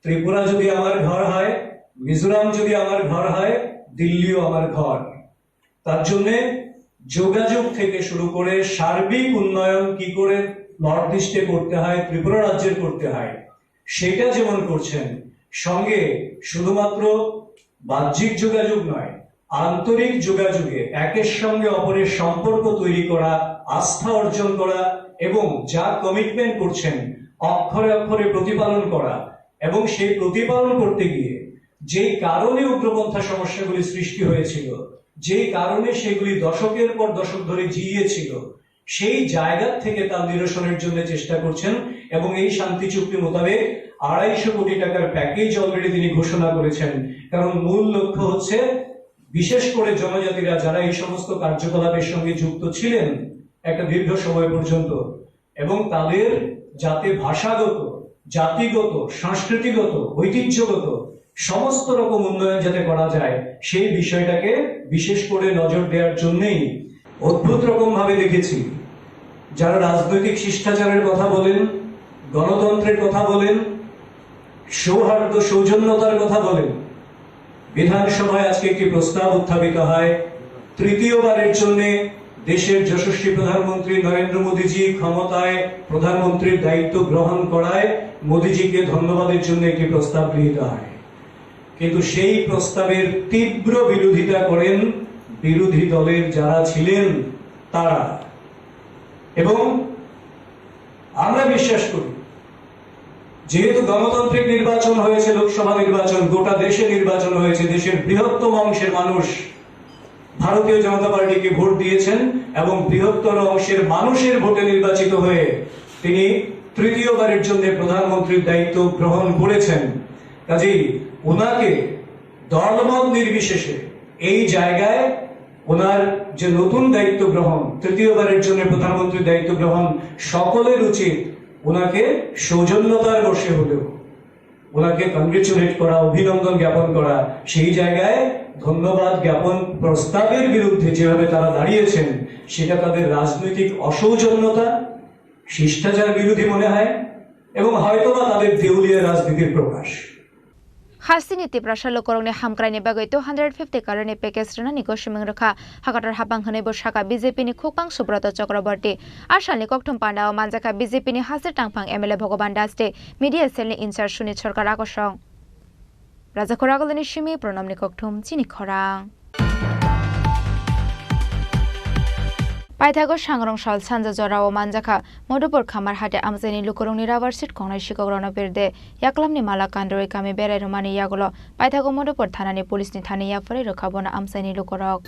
ত্রিপুরা যদি আমার ঘর হয়, মিজোরাম যদি আমার ঘর হয়, দিল্লিও আমার ঘর। তার জন্য যোগাযোগ থেকে শুরু করে সার্বিক উন্নয়ন কি করে নর্থ ইস্টে করতে হয়, ত্রিপুরা রাজ্যের করতে হয়, সেটা যেমন করছেন, সঙ্গে শুধুমাত্র বাহ্যিক যোগাযোগ নয়, আন্তরিক যোগাযোগে একের সঙ্গে অপরের সম্পর্ক তৈরি করা, আস্থা অর্জন করা এবং যা কমিটমেন্ট করছেন অক্ষরে অক্ষরে প্রতিপালন করা, এবং সেই প্রতিপালন করতে গিয়ে যেই কারণে উগ্রপন্থা সমস্যাগুলি সৃষ্টি হয়েছিল, যেই কারণে সেগুলি দশকের পর দশক ধরে জিইয়েছিল, সেই জায়গা থেকে তার নিরসনের জন্য চেষ্টা করছেন এবং এই শান্তি চুক্তি মোতাবেক আড়াইশো কোটি টাকার প্যাকেজ অলরেডি তিনি ঘোষণা করেছেন। কারণ মূল লক্ষ্য হচ্ছে বিশেষ করে জনজাতিরা যারা এই সমস্ত কার্যকলাপের সঙ্গে যুক্ত ছিলেন একটা দীর্ঘ সময় পর্যন্ত, এবং তাদের যাতে ভাষাগত, জাতিগত, সংস্কৃতিগত, ঐতিহ্যগত সমস্ত রকম উন্নয়ন যাতে করা যায়, সেই বিষয়টাকে বিশেষ করে নজর দেওয়ার জন্যই অদ্ভুত রকম ভাবে দেখেছি। যারা রাজনৈতিক শিষ্টাচারের কথা বলেন, গণতন্ত্রের কথা বলেন, সৌহার্দ্য সৌজন্যতার কথা বলেন, বিধানসভায় আজকে একটি প্রস্তাব উত্থাপিত হয়, তৃতীয়বারের জন্য দেশের যশস্বী প্রধানমন্ত্রী নরেন্দ্র মোদীজি ক্ষমতায় প্রধানমন্ত্রীর দায়িত্ব গ্রহণ করায় মোদীজিকে ধন্যবাদের জন্য একটি প্রস্তাব গৃহীত হয়। কিন্তু সেই প্রস্তাবের তীব্র বিরোধিতা করেন বিরোধী দলের যারা ছিলেন তারা। এবং আমরা বিশ্বাস করি, যেহেতু গণতান্ত্রিক নির্বাচন হয়েছে, লোকসভা নির্বাচন, গোটা দেশে নির্বাচন হয়েছে, দেশের বৃহত্তম অংশের মানুষ ভারতীয় জনতা পার্টিকে ভোট দিয়েছেন এবং বৃহত্তর অংশের মানুষের ভোটে নির্বাচিত হয়ে তিনি তৃতীয়বারের জন্য প্রধানমন্ত্রীর দায়িত্ব গ্রহণ করেছেন। কাজেই ওনাকে দলমত নির্বিশেষে এই জায়গায় ওনার যে নতুন দায়িত্ব গ্রহণ, তৃতীয়বারের জন্য প্রধানমন্ত্রীর দায়িত্ব গ্রহণ, সকলের উচিত ওনাকে সৌজন্যতার বশে হলেও ওনাকে কংগ্রেচুলেট করা, অভিনন্দন জ্ঞাপন করা, সেই জায়গায় ধন্যবাদ জ্ঞাপন প্রস্তাবের বিরুদ্ধে যেভাবে তারা দাঁড়িয়েছেন, সেটা তাদের রাজনৈতিক অসৌজন্যতা, শিষ্টাচার বিরোধী মনে হয় এবং হয়তোবা তাদের দেউলিয়া রাজনীতির প্রকাশ। Hasteni Tiprasa lukurokni hamkraini bagwi two hundred fifty crore ni package rwnani gosimung rwkha. Hakator hapang hwnwi bo sakha B J P ni khukpang Subroto Chakraborty. A salni kokthum pandao manjakha B J P ni Hasir Tangphang M L A Bhogoban Das tei media cell ni in-charge Sunit Sarkar akosong. Rajakhor Agulani simi Pronomni kokthum chini khorang. Paithago sangrong sal sanja jorao manjakha Madhupur Khamarhati amchaini lukurokni rubber sheet khoknai sikok Ronobir De. Yaklamni mala kanrwi kami berai rwmani yagulo paithago Madhupur thanani police ni thani yapharwi rwkha bono amchaini lukurok.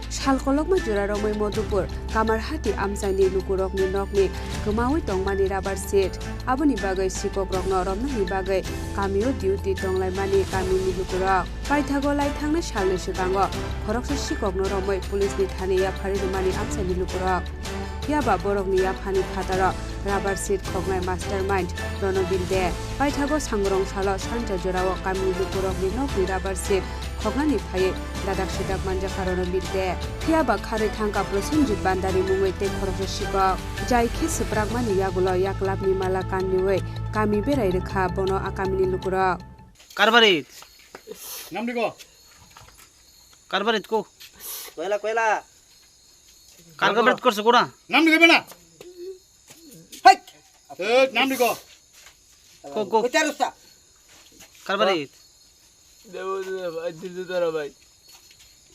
Sal kolokma jora romwi Madhupur Kamarhati amchaini lukurokni nokni kwmaui tongmani rubber sheet. Aboni bagwi sikokrokno romnani bagwi kamio duty tonglaimani kamini lukurok. Paithago lai thangnai salni swkango khoroksa sikokno romwi police ni thani yapharwi rwmani amchaini lukurok. Phiya ba borokni yaphani phataro rubber sheet khoknai mastermind Ronobir De. Paithago sangrong salo sanja jorao kamini lukurokni nokni rubber sheet khoknani phaiwi dadak sidak manjakha Ronobir De. Phiya ba kharwi thangkha Prosenjit Bandari mungwi tei khoroksa sikok. Jai khe swprakmani yagulo yaklapni mala kanriwi kami berai rwkha bono a kamini lukurok. Karbari. Namni ko? Karbari ko? Koyla, koyla. Karbari korse kora? Namni ko bena? Hai. Eh, namni ko? Ko, ko. Koyta rusa. Karbari. দেবো, দেবো ভাই, দিতে তোরা ভাই।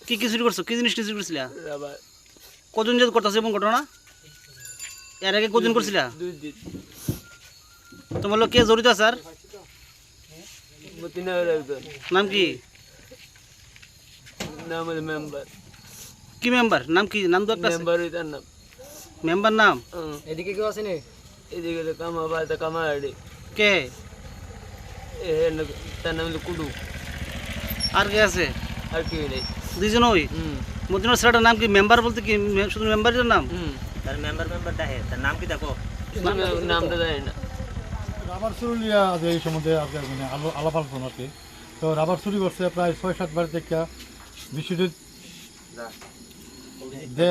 কি কি চুরি করছো? কি জিনিস কি চুরি করছিলা? রাবার। কজন যে করতেছে এমন ঘটনা? এর আগে কজন করছিলা? দুই দিন। তোমার লোক কে জড়িত আছে আর? মতিনগর একজন। নাম কি? নাম হলো মেম্বার। কি মেম্বার? নাম কি? নাম তো একটা আছে। মেম্বার ওই তার নাম। মেম্বার নাম? হুম। এদিকে কেউ আসেনি? এদিকে তো কামা, বাড়িতে কামা আড়ি। কে? এ, এ, তার নাম হলো কুডু। আর কে আছে? আর কেউ নেই। দুইজন ওই? হুম। মতিনগর ছেলেটার নাম কি? মেম্বার বলতে কি মে-, শুধু মেম্বারের নাম? হুম। তার মেম্বার, মেম্বার ডাহে, তার নাম কি দেখো? কিন্তু নাম নামটা জানি না। রাবার চুরি লিয়া আজ এই সম্বন্ধে আজকে মানে আলো-, আলাপ আলোচনা আর কি। তো রাবার চুরি করছে প্রায় ছয় সাত বাড়ি থেকে বিশ্বজিৎ দে,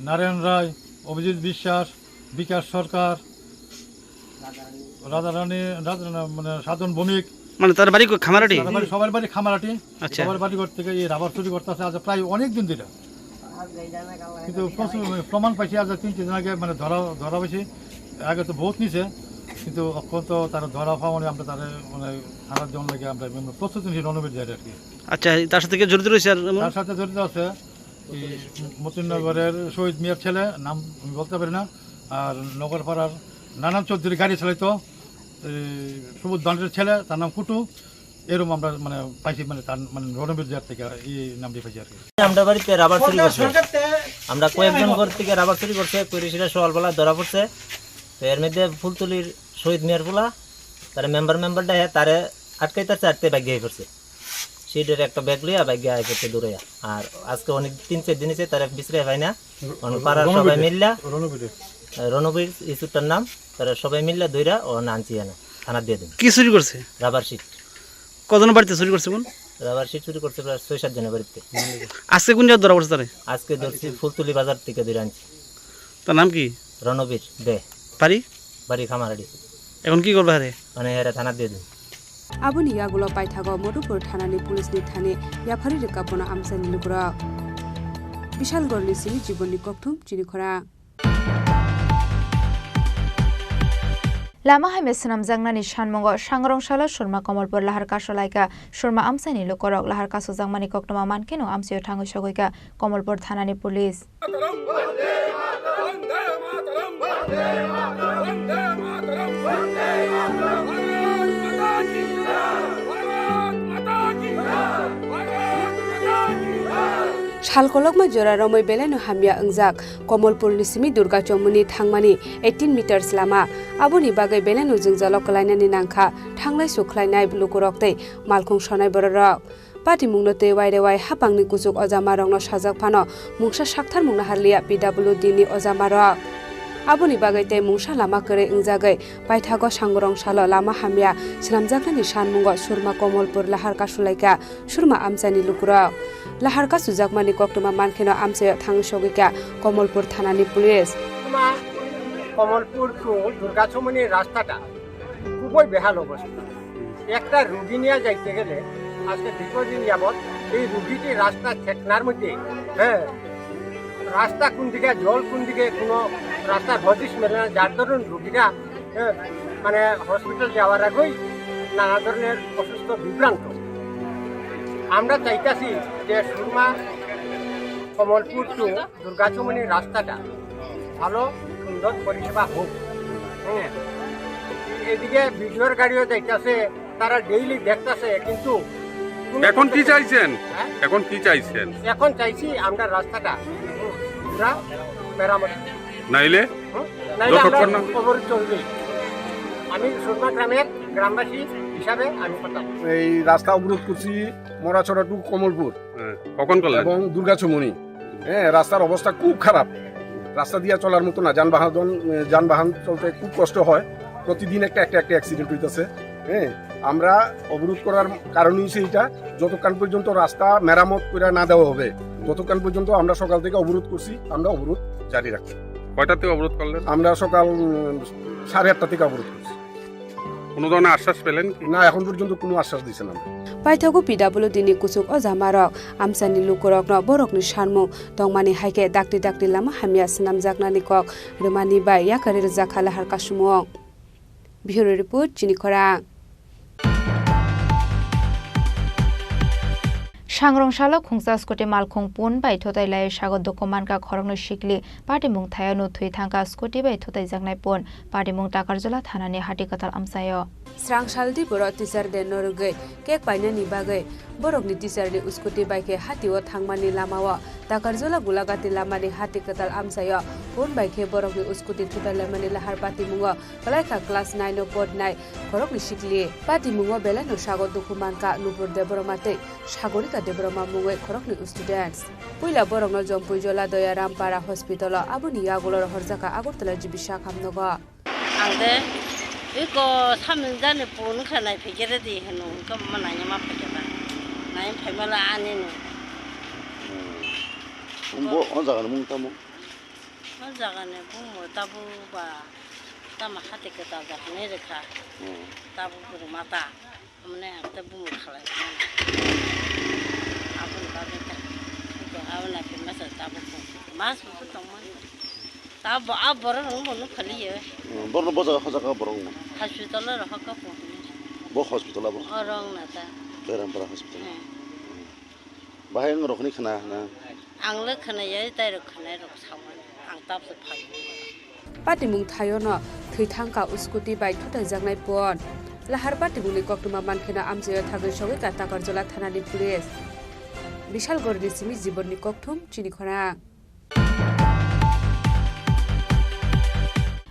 নারায়ণ রায়, অভিজিৎ বিশ্বাস, বিকাশ সরকার, রাধারানী, রাধা-, মানে সাধন ভৌমিক। মানে তার বাড়ি কই? খামারাটি? তার বাড়ি, সবার বাড়ি খামারাটি। আচ্ছা। সবার বাড়ি ঘর থেকে এই রাবার চুরি করতে আছে আজ প্রায় অনেক দিন ধরে। কিন্তু প্রচুর, মানে, প্রমাণ পাইছি আজ তিন চার দিন আগে, মানে, ধরা, ধরা হয়েছে। আগে তো বহুত নিছে, কিন্তু এখন তো তারা ধরা পাওয়া মানে আমরা তারা, মানে, থানার জন্য লাগে আমরা, মানে, প্রস্তুতি নিয়ে রণবীর যাই আর কি। আচ্ছা, তার সাথে কেউ জড়িত রয়েছে আর এমন? তার সাথে জড়িত আছে এই মতিনগরের শহীদ মিয়ার ছেলে, নাম আমি বলতে পারি না, আর নগরপাড়ার নানান চৌধুরী গাড়ি চালাইতো, এই সুবোধ দণ্ডের ছেলে, তার নাম কুটু। এরকম আমরা মানে পাইছি, মানে তার মানে রণবীর জেহাদ থেকে এই নামটি পাইছি আর কি। আমরা বাড়িতে রাবার চুরি করছে, আমরা কয়েকজন ঘর থেকে রাবার চুরি করছে, করে সেটা সকালবেলা ধরা পড়ছে। তো এর মধ্যে ফুলতলির শহীদ মিয়ার পোলা, তারা মেম্বার মেম্বার ডাহে তারে আটকাইতে চারটে বাইক গিয়ে পড়ছে। সিটের একটা ব্যাগ লইয়া বাইক গিয়ে আইসে দৌড়াইয়া। আর আজকে অনেক তিন চার দিন হয়েছে তারা বিশ্রে পাই না। অন পাড়ার সবাই রণবীরের, মিল্লা, রণবীরের। আহ, রণবীর ইসুরটার নাম, তারা সবাই মিল্লা দইরা ও নানছি এনে থানা দিয়ে দিন। কি চুরি করছে? Rubber sheet. কজনের বাড়িতে চুরি করছে বোন? রাবার শিট চুরি করছে প্রায় ছয় সাত জনের বাড়িতে। আজকে কোন জায়গায় ধরা পড়ছে তারে? আজকে ধরছি ফুলতলি বাজার থেকে ধরে আনছি। তার নাম কি? রণবীর দে। বাড়ি? বাড়ি খামারাডি। এখন কি করবে হারে? মানে এরা থানা দিয়ে দিন। Aboni yagulo paithago Madhupur thanani police ni thani yapharwi rwkha bono amchaini lukurok. Bishalgarhni simi jibonni kokthum chini khorang. Lama hai me swnamjaknani sanmungo sangrong salo Surma Komolpur lahar kaso laika. Surma amchaini lukurok lahar kasojakmani koktwma mankhe no amchaio thangwi sogwikha Komolpur thanani police. Sal kolokma jora romwi belai no hamya wngjak Komolpur ni simi Durga Chomoni thangmani eighteen meters lama. Aboni bagwi belai no jwngjalo kwlainani nangkha thanglai sukhlainai lukurok tei malkhung sonai bororok. Patimungno tei waire wai hapangni kuchuk ojamarokno sajak phano mungsa sakthar mungna harliya P W D ni ojamarok. Aboni bagwi tei mungsa lama kwrwi wngjagwi paithago Sangrong salo lama hamya swnamjaknani sanmungo Surma Komolpur lahar kasulaikha Surma amchaini lukurok. Lahar kasujakmani koktwma mankheno amchaio thangwi sogwikha Komolpur thanani police. Surma Komolpur to Durga Chomoni rastata khuboi behal obostha. একটা রুগী নিয়ে যাইতে গেলে আজকে দীর্ঘদিন যাবৎ এই রুগীটি রাস্তা ঠেকনার মধ্যে, হ্যাঁ, রাস্তা কোন দিকে, জল কোন দিকে, কোনো রাস্তার হদিস মেলে না, যার দরুন রুগীরা, হ্যাঁ, মানে হসপিটাল যাওয়ার আগেই নানা ধরনের অসুস্থ, বিভ্রান্ত। আমরা চাইতাছি যে সুরমা কমলপুর টু দুর্গাচুমনি রাস্তাটা ভালো সুন্দর পরিষেবা হোক। হুম। এদিকে ভিডিওর গাড়িও যাইতাছে, তারা ডেইলি দেখতাছে, কিন্তু কোনো এখন কি কিছু চাইছেন? হ্যাঁ? এখন কি চাইছেন? এখন চাইছি আমরা রাস্তাটা, হুম, আমরা মেরামত। নাইলে? হুম? নাইলে আমরা যতক্ষণ না অবরোধ চলবে। আমি সুরমা গ্রামের গ্রামবাসী হিসাবে আমি কথা। এই রাস্তা অবরোধ করছি মরাছড়া টু কমলপুর। হ্যাঁ, কখন করলেন? এবং দুর্গাচুমনি। হ্যাঁ, রাস্তার অবস্থা খুব খারাপ, রাস্তা দিয়ে চলার মতো না, যানবাহন, যানবাহন চলতে খুব কষ্ট হয়, প্রতিদিন একটা, একটা, একটা অ্যাক্সিডেন্ট হইতেছে। হ্যাঁ, আমরা অবরোধ করার কারণ হচ্ছে এটা, যতক্ষণ পর্যন্ত রাস্তা মেরামত করে না দেওয়া হবে, ততক্ষণ পর্যন্ত আমরা সকাল থেকে অবরোধ করছি, আমরা অবরোধ জারি রাখছি। কয়টা থেকে অবরোধ করলেন? আমরা সকাল, উম, সাড়ে আটটা থেকে অবরোধ করছি। কোনো ধরনের আশ্বাস পেলেন কি? না, এখন পর্যন্ত কোনো আশ্বাস দিছে না। Paithago P W D ni kuchuk ojamarok amchaini lukurokno borokni sanmung tongmani hai khe dakti dakti lama hamya swnamjaknani kok rwmani bai yakarwi rwjakha lahar kasumung. Bureau Report, Chini Khorang. Sangrong salo khungsa scooty malkhung pun bai thutai lai sago dukhu mankha khoroknwi sikli. Patimung thaio no thwi thangkha scooty bai thutai jaknai pun. Patimung Takarjala thanani hati kwtal amchaio. Srang saldi borok teacher day no rwgwi cake painani bagwi borokni teacher ni scooty bai khe hatio thangmani lamao Takarjala Gulagati lamani hati kwtal amchaio pun bai khe borokni scooty thutai laimani lahar patimungo kwlaikha class nine o porinai khoroknwi sikli. Patimungo belai no sago dukhu mankha Nupur Debbarma tei Sagorika Debbarma mungwi khoroknwi students. Puila borokno Jompuijola Doyarampara hospital o, aboni yagulo rohorjakha Agartala G B Sakhamnogo. Ang de iko samung jani pun kha nai phikhe ready hwno, wngkha ma nai ma phikhe ba. Nai phaimala ani no. Hmm. Bo o jaga ni mung tamo? O jaga ni bumo tabu ba tamo hati kwtal da hwnwi rwkha. Hmm. Tabu bwrwi mata. Mane ang ta bumo khalai. Aboni bagwi ta. Aboni aphi masa tabuk. Mas bo tongmani. Tabo a borok rong bo nuk khali ye. Hmm, borno boja hoja ka borok no. Hospital ro hokka po. Bo hospital abo. Orong na ta. Berampara hospital. Hmm. Bahai ang rokni khna na. Ang le khna ye tai rok khna rok sawan. Ang tap se phai. Patimung thaio no thwi thangkha scooty bai thutai jaknai pon. Lahar patimungni koktwma mankheno amchaio thagwi sogwi ka Takarjala thanani police. Bishalgorni simi Jibonni Kokthum, Chini Khorang.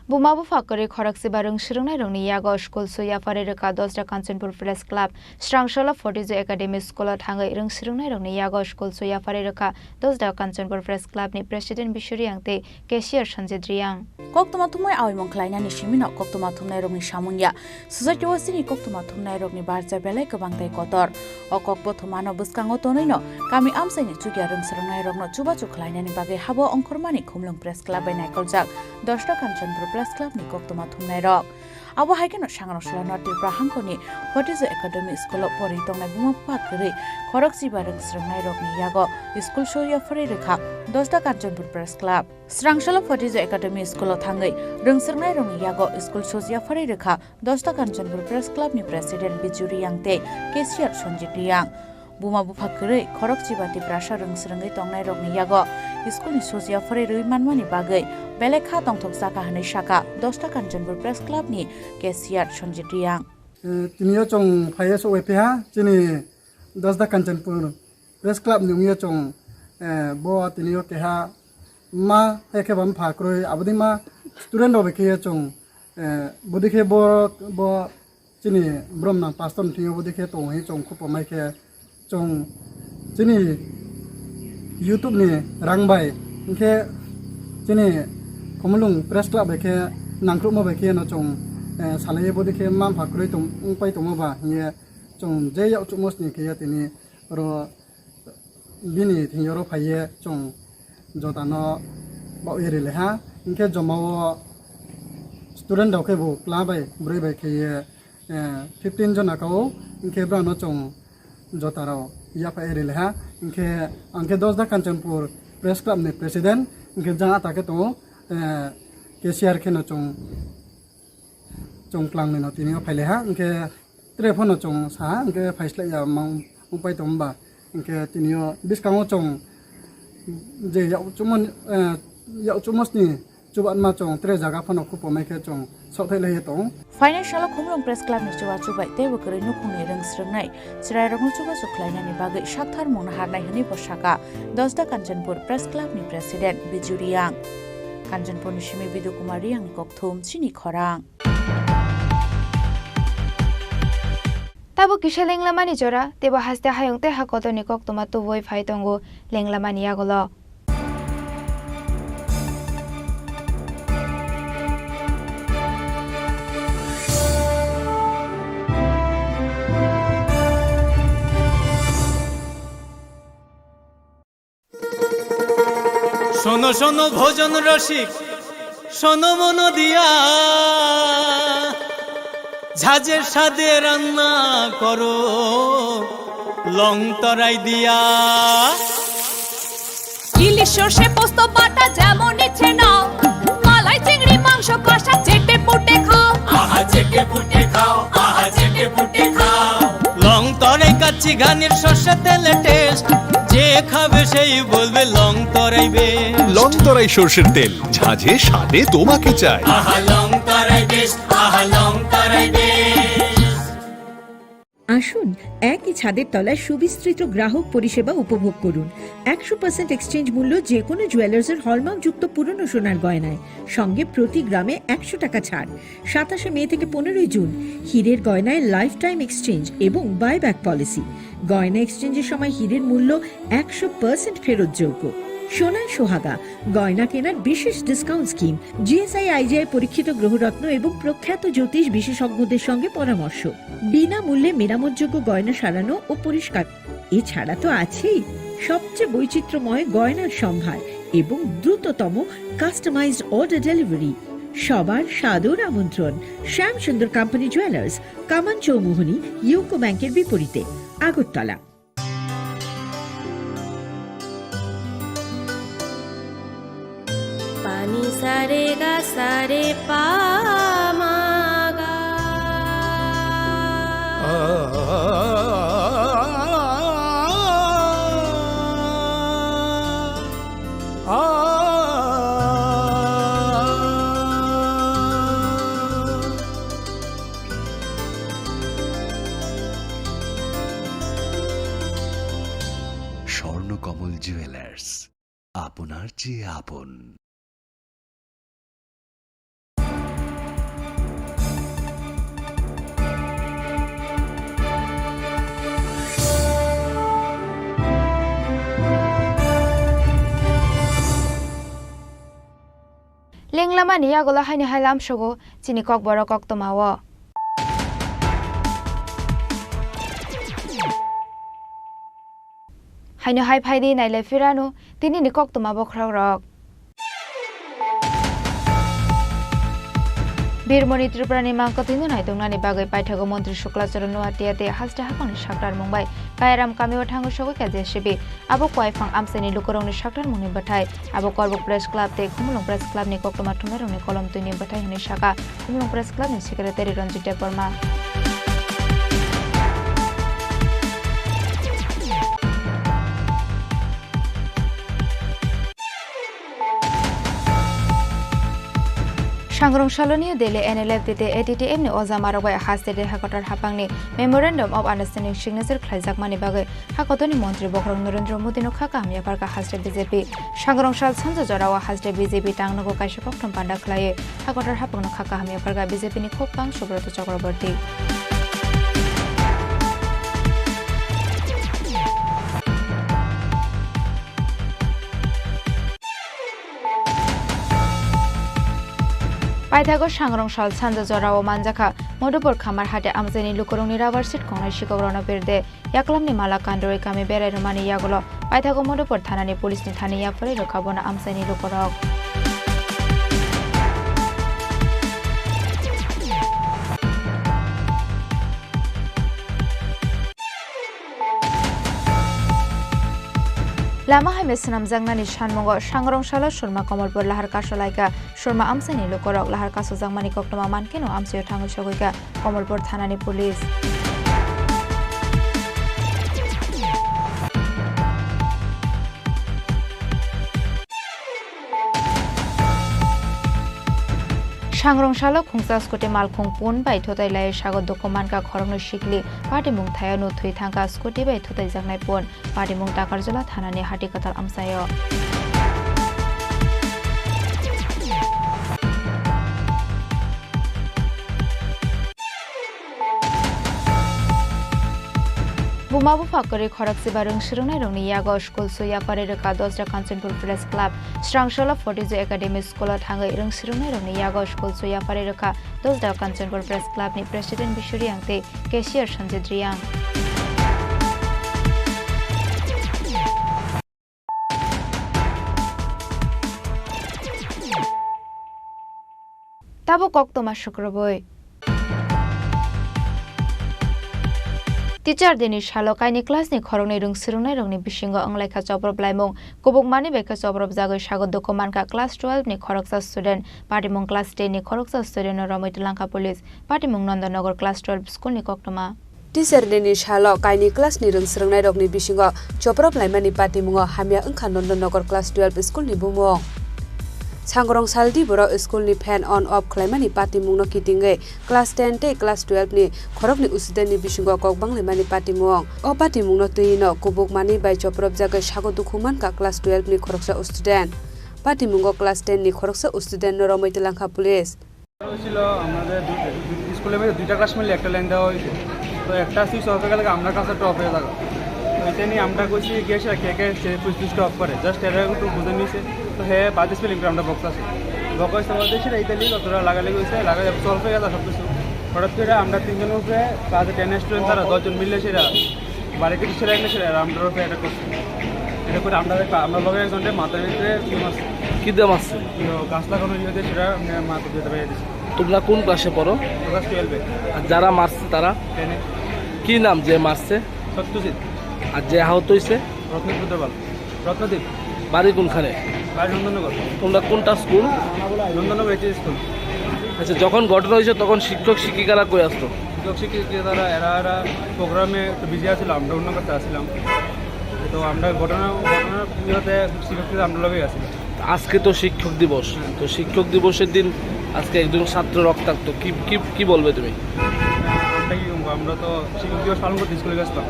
Buma bupha kwrwi khorokchiba rwng swrwngnairokni yago school swi yapharwi rwkha Dosda Kanchanpur Press Club. Srangsola Fortizoi Academy School o thangwi rwng swrwngnairokni yago school swi yapharwi rwkha Dosda Kanchanpur Press Club ni President Bishu Reang tei Cashier Sanjit Reang. Koktwma thumwi aoimung khlainani simino koktwma thumnairokni samung ya. Swjakhe o chini koktwma thumnairokni barja belai kwbang tei kotor. O kokbo thumano bwskango tonwino kami amchaini chukya rwng swrwngnairokno chubachu khlainani bagwi habo ongkhormani Khumlwng Press Club bai naikoljak Dosda Kanchanpur Press Club ni koktwma thumnairok. Abo hai kheno Sangrong Salo North Tripura hangkoni Fortizoi Academy School o pori tongnai buma bupha kwrwi khorokchiba rwng swrwngnairokni yago school swi yapharwi rwkha Dosda Kanchanpur Press Club. Srangsola Fortizoi Academy School o thangwi rwng swrwngnairokni yago school swi yapharwi rwkha Dosda Kanchanpur Press Club ni President Bichu Reang tei Cashier Sanjit Reang. Buma bupha kwrwi khorokchiba Tiprasa rwng swrwngwi tongnairokni yago school ni swi yapharwi rwi manmani bagwi belai kha tongthok chakha hwnwi sakha Dosda Kanchanpur Press Club ni Cashier Sanjit Reang. Eh, tini o chwng phai ya sok wai phiya chini Dosda Kanchanpur Press Club ni wngya chwng eh, bo tini o keha ma hai khe ba mpha kwrwi, abo dei ma student rok bai khe chwng, eh, bo dei khe bo, bo chini borom nang pastor ni thing o bo dei khe tong hi chwng khupo mai khe chwng chini YouTube ni rang bai hinkhe chini Khumulwng Press Club bai khe nangkhrupma bai khe no chwng, eh, salai bo dei khe ma mpha kwrwi tong, wng pai tongma ba hinkhe chwng je yak chukmo sini khe ya tini oro bini thing oro phaiye chwng jotano baoh ye rilaiha. Hinkhe joma o student rok khe bo kla bai bwrwi bai khe ye, eh, fifteen jona ka o, hinkhe brano chwng jota rok yaphai rilaiha. Hinkhe ang khe Dosda Kanchanpur Press Club ni president, hinkhe jang ata khe tongo, eh, cashier khe no chwng chwng twlang ni no tini o phai lai ha, hinkhe tre phano chwng sa ha, hinkhe phai slai ya mang wng pai tong ba, hinkhe tini o bwskango chwng je yak chukmani, eh, yak chukmo sini chubatma chwng tre jaga phano khupo mai khe chwng sok thai lai tong. Phainai salo Khumulwng Press Club ni chubachu bai teibo kwrwi nukhungni rwng swrwngnai chwrairokno chubachu khlainani bagwi sakthar mungna harnai hwnwi bo saka Dosda Kanchanpur Press Club ni president Biju Reang. Kanchanpur ni simi Bidu Kumar Reang ni kokthum chini khorang. Tabuk kisa lenglamani jora, teibo haste hayung tei ha kotorni koktwma tubui phai tongo lenglamani yagulo. শোনো শোনো ভোজন রসিক, শোনো মন দিয়া, ঝাঁঝের স্বাদে রান্না করো লং তরাই দিয়া। ইলিশ সর্ষে পোস্ত বাটা যেমন ইচ্ছে নাও, মালাই চিংড়ি মাংস কষা চেটে পুটে খাও। আহা চেটে পুটে খাও, আহা চেটে পুটে খাও। লং তরাই কাচ্চি ঘানির সর্ষে তেলে টেস্ট, যে খাবে সেই বলবে লং তরাই বেস্ট। লং তরাই সর্ষের তেল, ঝাঁঝে স্বাদে তোমাকে চাই। আহা লং তরাই বেস্ট, আহা লং তরাই বেস্ট। আসুন, একই ছাদের তলায় সুবিস্তৃত গ্রাহক পরিষেবা উপভোগ করুন। একশো পার্সেন্ট এক্সচেঞ্জ মূল্য যে কোনো জুয়েলার্সের হলমার্কযুক্ত পুরনো সোনার গয়নায়, সঙ্গে প্রতি গ্রামে একশো টাকা ছাড়। সাতাশে মে থেকে পনেরোই জুন, হীরের গয়নায় লাইফ টাইম এক্সচেঞ্জ এবং বাইব্যাক পলিসি। গয়না এক্সচেঞ্জের সময় হীরের মূল্য একশো পার্সেন্ট ফেরতযোগ্য। সোনায় সোহাগা, গয়না কেনার বিশেষ ডিসকাউন্ট স্কিম, জিএসআই আইজিআই পরীক্ষিত গ্রহরত্ন এবং প্রখ্যাত জ্যোতিষ বিশেষজ্ঞদের সঙ্গে পরামর্শ। বিনামূল্যে মেরামতযোগ্য গয়না সারানো ও পরিষ্কার। এছাড়া তো আছেই সবচেয়ে বৈচিত্র্যময় গয়নার সম্ভার এবং দ্রুততম কাস্টমাইজড অর্ডার ডেলিভারি। সবার সাদর আমন্ত্রণ শ্যামসুন্দর কোম্পানি জুয়েলার্স, কামান চৌমুহনী, ইউকো ব্যাংকের বিপরীতে, Agartala. Pani sare ga sare pa ma ga. Swarnakamal jewellers, আপনার চেয়ে আপন। Lenglamani yagulo haini hai lamsogo chini kokborok koktwmao. Haino hai phaidi nailai phirano tinini koktwma bokhorokrok. Birmoni Tripurani mangkwthwino naituknani bagwi paithago Montri Shukla Charan Noatia tei haste haphangni saktarmung bai Kayaram kamio thango sogwi kha J C B. Abo Kuaiphang amchaini lukurokni saktarmungni bwthai. Abo Korbuk Press Club tei Khumulwng Press Clubni koktwma thumnairokni kolom twini bwthai hwnwi sakha Khumulwng Press Clubni Secretary Ranjit Debbarma. Sangrong salo New Delhi N L F T tei A T T M ni oja marok bai haste tei hakotor hapangni Memorandum of Understanding signature khlaijakmani bagwi hakotorni montri bokhorok Narendra Modi no kha kaham yapharkha haste B J P. Sangrong sal sanja jorao haste B J P tangnogo kaisa kokthom panda khlaiwi hakotor hapangno kha kaham yapharkha B J P ni khopang Subrata Chakraborty. Paithago Sangrong sal sanja jorao manjakha Madhupur Khamar hate amchaini lukurokni rubber sheet kongnai sikokrokno birde yaklamni mala kandrwi kami berai rwmani yagulo paithago Madhupur thanani police ni thani yapharwi rwkha bono amchaini lukurok. Lama hai swnamjaknani sanmungo Sangrong salo Surma Komolpur lahar kasolaikha. Surma amchaini lukurok lahar kasojakmani koktwma mankhe no amchaio thangwi sogwikha Komolpur thanani police. Sangrong salo khungsa scooty malkhung pun bai thutai lai sago dukhu mankha khoroknwi sikli. Patimung thaio no thwi thangkha scooty bai thutaijaknai pun. Patimung Takarjala thanani hati kwtal amchaio. Buma bupha kwrwi khorokse ba rwng swrwngnairokni yago school su yapharwi rwkha Dosra Kanchanpur Press Club. Srangsola Fortiju Academy School o thangwi rwng swrwngnairokni yago school su yapharwi rwkha Dosra Kanchanpur Press Club ni President Bishu Reang tei cashier Sanjit Reang. Tabuk koktwma sukrubui. Teacher Day ni salo kaini class ni khoroknwi rwng swrwngnairokni bisingo wnglaikha choprop laimung. Kubuk manwi bai khe choprop jagwi sago dukhu mankha class twelve ni khoroksa student. Patimung class ten ni khoroksa student no romwi twlangkha police. Patimung Nandanagar class twelve school ni koktwma. Teacher Day ni salo kaini class ni rwng swrwngnairokni bisingo choprop laimani patimungo hamya wngkha Nandanagar class twelve school ni bumung. Sangrong saldi borok school ni fan on off khlaimani patimungno kitingwi class ten tei class twelve ni khoroknwi student ni bisingo kok banglaimani patimung. O patimungno twiwino kubuk manwi bai choprop jagwi sago dukhu mankha class twelve ni khoroksa student. Patimungo class ten ni khoroksa student no romwi twlangkha police. হয়েছিল আমাদের দু-, দু-, স্কুলের মধ্যে দুইটা ক্লাস মিলে একটা লাইন দেওয়া হয়েছে। তো একটা সুইচ অফ হয়ে গেলে আমরা ক্লাসে ড্রপ হয়ে যাবো। তো এটা নিয়ে আমরা কইছি গিয়ে সেটা কে কে সে সুইচ সুইচটা অফ করে, জাস্ট এটা একটু বুঝে নিয়েছে। তো হে বাজে স্পেলিং করে আমরা বক্স আছে। বক্স আছে বলতে সেটা ইতালি কতটা লাগালে হয়েছে, লাগালে সলভ হয়ে গেল সব কিছু। হঠাৎ করে আমরা তিনজন উপরে ক্লাসে টেন স্টুডেন্ট, তারা দশজন মিলে সেটা বাড়িতে কিছু রাখলে সেটা আমরা উপরে এটা করছি। এটা করে আমরা একটা, আমরা লগে একজনকে মাথার ভিতরে কি মারছে? কি দিয়ে মারছে? ইয়ে, গাছ লাগানোর ইয়ে দিয়ে সেটা, মানে, মাথার ভিতরে বাইরে দিছে। তোমরা কোন ক্লাসে পড়ো? ক্লাস টুয়েলভে। আর যারা মারছে তারা? টেনে। কি নাম যে মারছে? সত্যজিৎ। আর যে আহত হইছে? রত্নদ্বীপ দেওয়াল। রত্নদ্বীপ। বাড়ি কোনখানে? বাড়ি নন্দননগর। তোমরা কোনটা স্কুল? Nandannagar HS school. আচ্ছা, যখন ঘটনা হয়েছে তখন শিক্ষক শিক্ষিকারা কই আসতো? শিক্ষক শিক্ষিকারা এরা, এরা প্রোগ্রামে একটু বিজি আছিল, আমরা অন্য কাছে আসছিলাম। তো আমরা ঘটনা, ঘটনার ইয়েতে শিক্ষক শিক্ষিকা আমরা লগেই আছি। আজকে তো শিক্ষক দিবস, হ্যাঁ। তো শিক্ষক দিবসের দিন আজকে একজন ছাত্র রক্তাক্ত, কি, কি, কি বলবে তুমি? আমরা কি বলবো? আমরা তো শিক্ষক দিবস পালন করতে স্কুলে গেছিলাম,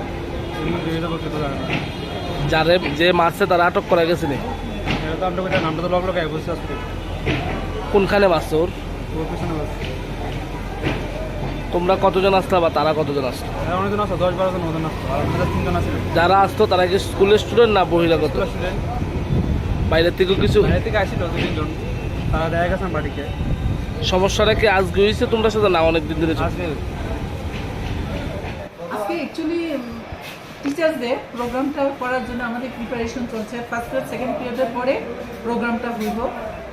এমনি বেরিয়ে যাবো সেটা জানি না। যারে, যে মারছে তারা আটক করা গেছে নি? এটা তো আমরা কইতে নামটা তো লগ লগে বুঝতে আসছে। কোনখানে মারছে ওর? ওর পিছনে মারছে। তোমরা কতজন আসলা বা তারা কতজন আসলো? হ্যাঁ, অনেকজন আসলো, দশ বারো জন মতন আসলো, আর আমরা তিনজন আছি। যারা আসতো তারা কি স্কুলের স্টুডেন্ট না বহিরাগত? স্কুলের স্টুডেন্ট। বাইরে থেকে কিছু? বাইরে থেকে আসছিল দু তিনজন, তারা দেখা গেছে আমার বাড়িতে। সমস্যাটা কি আজকে হয়েছে তোমরা সাথে না অনেক দিন ধরে চলছে? আজকে। আজকে অ্যাকচুয়ালি টিচার্স ডে প্রোগ্রামটা করার জন্য আমাদের প্রিপারেশন চলছে। ফার্স্ট পিরিয়ড, সেকেন্ড পিরিয়ডের পরে প্রোগ্রামটা হইব।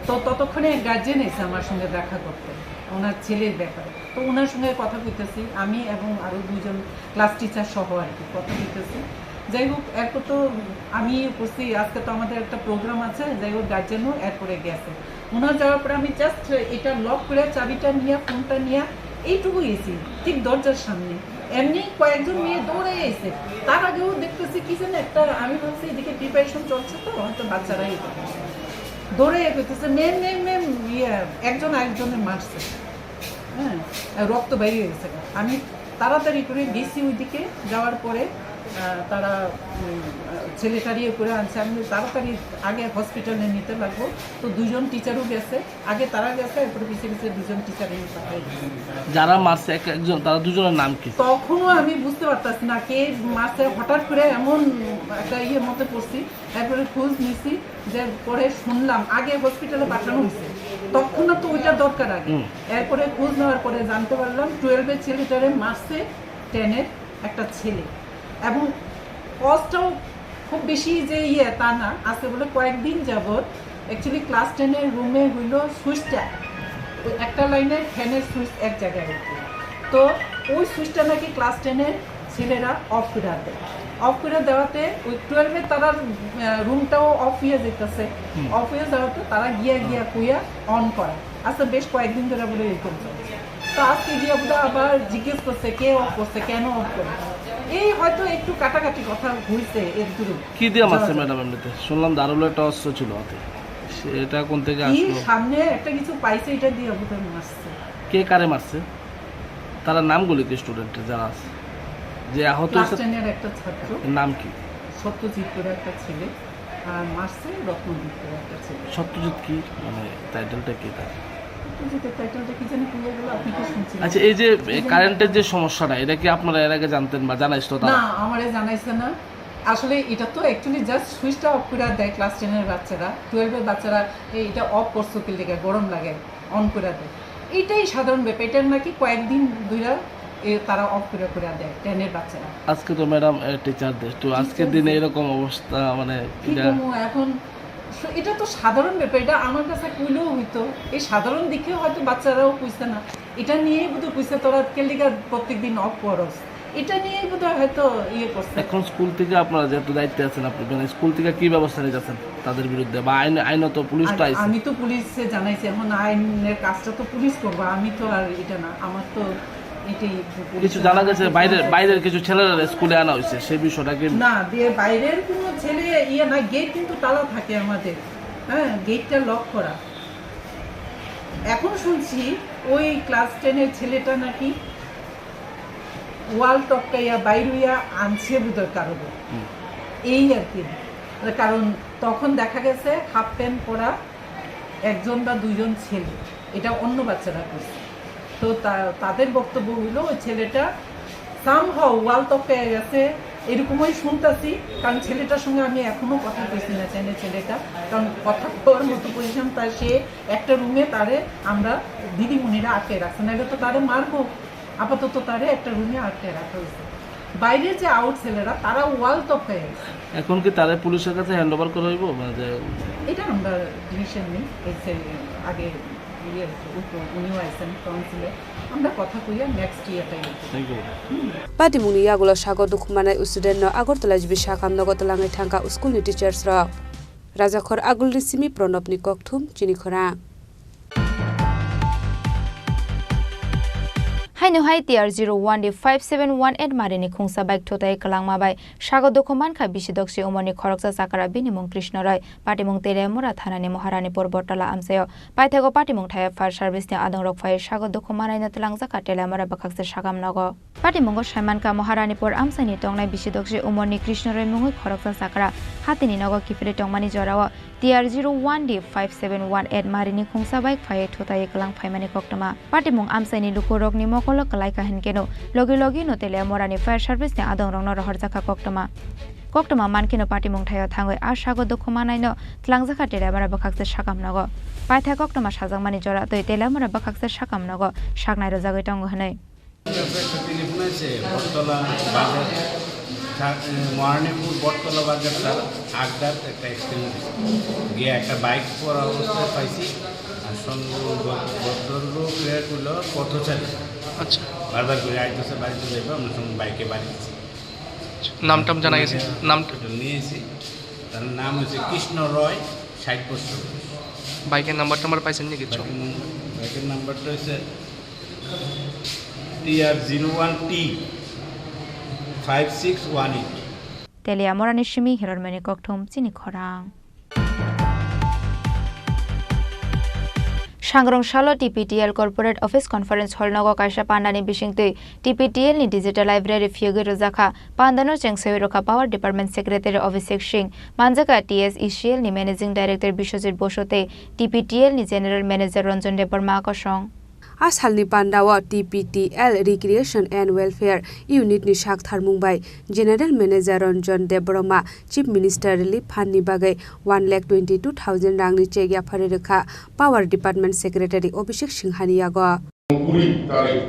তো ততক্ষণে এক গার্জিয়ান এসে আমার সঙ্গে দেখা করতে, ওনার ছেলের ব্যাপারে। তো ওনার সঙ্গে কথা কইতেছি, আমি এবং আরও দুজন ক্লাস টিচার সহ আর কি কথা কইতেছি। যাই হোক, এরপর তো আমি উপস্থিত, আজকে তো আমাদের একটা প্রোগ্রাম আছে, যাই হোক, গার্জিয়ানও এরপরে গেছে। ওনার যাওয়ার পরে আমি জাস্ট এটা লক করে চাবিটা নিয়ে, ফোনটা নিয়ে এইটুকু গেছি, ঠিক দরজার সামনে। এমনি কয়েকজন মেয়ে দৌড়ে এসে, তার আগেও দেখতেছি কি যেন একটা, আমি ভাবছি এদিকে প্রিপারেশন চলছে, তো হয়তো বাচ্চারাই এটা করছে। দৌড়ে কইতেছে, "ম্যাম, ম্যাম, ম্যাম, ইয়ে, একজন আরেকজনের মারছে।" হ্যাঁ, রক্ত বাইরে গেছে। আমি তাড়াতাড়ি করে গেছি ওইদিকে, যাওয়ার পরে, আহ, তারা, উম, আহ, ছেলেটার ইয়ে করে আনছে। আমি তাড়াতাড়ি আগে হসপিটালে নিতে লাগবো। তো দুজন টিচারও গেছে, আগে তারা গেছে, এরপরে পিছে পিছে দুজন টিচার এনে পাঠিয়ে দিয়েছে। যারা মারছে এক একজন, তারা দুজনের নাম কি? তখনও আমি বুঝতে পারতাছি না কে মারছে, হঠাৎ করে এমন একটা ইয়ের মধ্যে পড়ছি। এরপরে খোঁজ নিছি, যে পরে শুনলাম আগে হসপিটালে পাঠানো হয়েছে, তখন তো ওইটা দরকার আগে। হুম। এরপরে খোঁজ নেওয়ার পরে জানতে পারলাম টুয়েলভের ছেলেটারে মারছে টেনের একটা ছেলে। এবং কজটাও খুব বেশি যে ইয়ে তা না, আছে বলে কয়েকদিন যাবত অ্যাকচুয়ালি ক্লাস টেনের রুমে হইলো সুইচটা, ওই একটা লাইনের ফ্যানের সুইচ এক জায়গায় রাখে। তো ওই সুইচটা নাকি ক্লাস টেনের ছেলেরা অফ করে দেয়। অফ করে দেওয়াতে ওই টুয়েলভের তারার, আহ, রুমটাও অফ হয়ে যেতেছে। হুম। অফ হয়ে যাওয়াতে তারা গিয়া গিয়া হুম। কইয়া অন করা। আচ্ছা, বেশ কয়েকদিন ধরে বলে এরকম চলছে। তো আজকে গিয়া বোধহয় আবার জিজ্ঞেস করছে, "কে অফ করছে, কেন অফ করে?" এই হয়তো একটু কাটাকাটি কথা হইছে এর দূরে। কি দিয়ে মারছে জি। ম্যাডাম এমনিতে? শুনলাম ধারালো একটা অস্ত্র ছিল হাতে। সেটা কোন থেকে কি আসলো? সামনে একটা কিছু পাইছে, এটা দিয়ে বোধহয় মারছে। কে কারে মারছে? তারা নামগুলি কি স্টুডেন্ট যারা আছে? যে আহত ক্লাস হয়েছে? টেনের একটা ছাত্র। নাম কি? সত্যজিৎ করে একটা ছেলে, আর মারছে রত্নজিৎ করে একটা ছেলে। সত্যজিৎ কি? মানে টাইটেলটা কি তার? সত্যজিতের টাইটেলটা কি জানি ভুলে গেল, আপনি কি শুনছিলেন? আচ্ছা, এই যে কি জানি কারেন্টের যে সমস্যাটা, এটা কি আপনারা এর আগে জানতেন বা জানাইছিল তারা? না, আমারে জানাইছে না। আসলে এটা তো অ্যাকচুয়ালি জাস্ট সুইচটা অফ করে দেয় ক্লাস টেনের বাচ্চারা, টুয়েলভের বাচ্চারা, "এই এটা অফ করছো কি লেগে, গরম লাগে।" অন করে দেয়। এটাই সাধারণ ব্যাপার। এটা নাকি কয়েকদিন ধইরা এ, তারা অফ করে করে দেয়, টেনের বাচ্চারা। আজকে তো ম্যাডাম, এ, টিচার ডে। তো আজকের টিচার দিনে ডে। এরকম অবস্থা, মানে, কি এটা কমু এখন? স-, এটা তো সাধারণ ব্যাপার, এটা আমার কাছে কইলেও হইতো। এই সাধারণ দিকে হয়তো বাচ্চারাও কইছে না। এটা নিয়েই বোধহয় কইছে, "তোরা কেলিগা প্রত্যেকদিন অফ করস।" এটা নিয়েই বোধহয় হয়তো ইয়ে করছে। এখন স্কুল থেকে আপনারা যেহেতু দায়িত্বে আছেন, আপনি মানে স্কুল থেকে কি ব্যবস্থা নিতেছেন তাদের বিরুদ্ধে? বা আইন, আইনত পুলিশ তো আই-, আইছে। আমি তো পুলিশে জানাইছি, এখন আইনের কাজটা তো পুলিশ করবো, আমি তো আর এটা না, আমার তো এটাই পুলিশ কিছু জানা গেছে, জানাতে বাইরের, চাই। বাইরের কিছু ছেলেরা স্কুলে আনা হয়েছে, সেই বিষয়টা কি? না, দিয়ে বাইরের কোনো ছেলে ইয়ে না, গেট কিন্তু তালা থাকে আমাদের, হ্যাঁ, গেটটা লক করা। এখন শুনছি ওই ক্লাস টেনের ছেলেটা নাকি ওয়াল টপকাইয়া বাইরুইয়া আনছে বোধহয় কারোর। হুম। এই আর কি। কারণ তখন দেখা গেছে হাফ প্যান্ট পরা একজন বা দুইজন ছেলে, এটা অন্য বাচ্চারা করছে। তো তা-, তাদের বক্তব্য হইলো ওই ছেলেটা সামহাও ওয়াল টপকাইয়া গেছে, এরকমই শুনতাছি। কারণ ছেলেটার সঙ্গে আমি এখনো কথা কইছি না, চেনে ছেলেটা, কারণ কথা কওয়ার মতো পজিশন তার। সে একটা রুমে তারে আমরা দিদিমণিরা আটকে রাখছে, নাহলে তো তারে মারবো। আপাতত তারে একটা রুমে আটকে রাখা হয়েছে। বাইরে যে আউট ছেলেরা, তারা ওয়াল টপকায় আছে। এখন কি তারে পুলিশের কাছে হ্যান্ড ওভার করা হইব? মানে যে এটা আমরা ডিসিশন নিই, এই যে আগে ইয়ে উপ-, উনিও আইছেন কাউন্সিলে, আমরা কথা কইয়া নেক্সট ইয়েটাই। Thank you. Patimungni yagulo sago dukhumanai student no Agartala G B sakam nogo twlangwi thangkha school ni teachers rok. Rajakhor Agulni simi Pranobni kokthum chini khorang. Haino hai T R zero one D five seven one eight marini khungsa bike thutai kwlangma bai sago dukhu mankha bisi dokchi umorni khoroksa chakra, bini mung Krishna Roy, patimung Teliamura thanani Maharanipur Bottola amchaio. Paithago patimung thaya fire service ni adongrok phai sago dukhu manaino twlangjakha Teliamura bwkhaksa sakam nogo. Patimungo saimankha Maharanipur amchaini tongnai bisi dokchi umorni Krishna Roy mungwi khoroksa chakra hatini nogo kiphilwi tongmani jorao T R zero one D five seven one eight marini khungsa bike phaiwi thutai kwlang phaimani koktwma. Patimung amchaini lukurokni mokolo kwlaikha hinkeno logi logi no Teliamurani fire service ni adongrokno rohorjakha koktwma. Koktwma mankhe no patimung thaio thangwi a sago dukhu manaino twlangjakha Teliamura bwkhaksa sakam nogo. Paitha koktwma sajakmani jora twi Teliamura bwkhaksa sakam nogo saknai rwjagwi tongo hwnwi. একটা টেলিফোন আছে, বটতলা বাজার, ঠা-, এ, মহারানীপুর বটতলা বাজার, তার আগদার একটা অ্যাক্সিডেন্ট হয়েছে। গিয়ে একটা বাইক পড়া অবস্থায় পাইছি, আর সঙ্গে ভ-, ভদ্রলোক এ করলো পথচারী। আচ্ছা। বারবার করে আইতেছে, বাড়িতে যাইবো, আমরা সঙ্গে বাইকে বাড়ি গেছি। নাম টাম জানা গেছে? নাম ওটা নিয়েছি। তার নাম হচ্ছে কৃষ্ণ রয়, ষাট বছর। বাইকের নাম্বার টাম্বার পাইছেন নি কিছু? বাইকের নাম্বার, বাইকের নাম্বারটা হচ্ছে T R zero one T five six one eight. Teliamurani simi Hirormeni kokthum chini khorang. Thangrong salo T P T L Corporate Office Conference Hall nogo kaisa pandani bisingtwi T P T L ni Digital Library phiyogwi rwjakha. Pandano chengsawi rwkha Power Department Secretary Abhishek Singh, manjakha T S E C L ni Managing Director Biswajit Bosu tei T P T L ni General Manager Ranjan Debbarma kosong. A salni pandao T P T L Recreation and Welfare Unit ni sak tharmung bai General Manager Ranjan Debbarma Chief Minister Relief Fund ni bagwi one lakh twenty two thousand rangni cheque yaphari rwkha Power Department Secretary Abhishek Singhani yago. কুড়ি তারিখ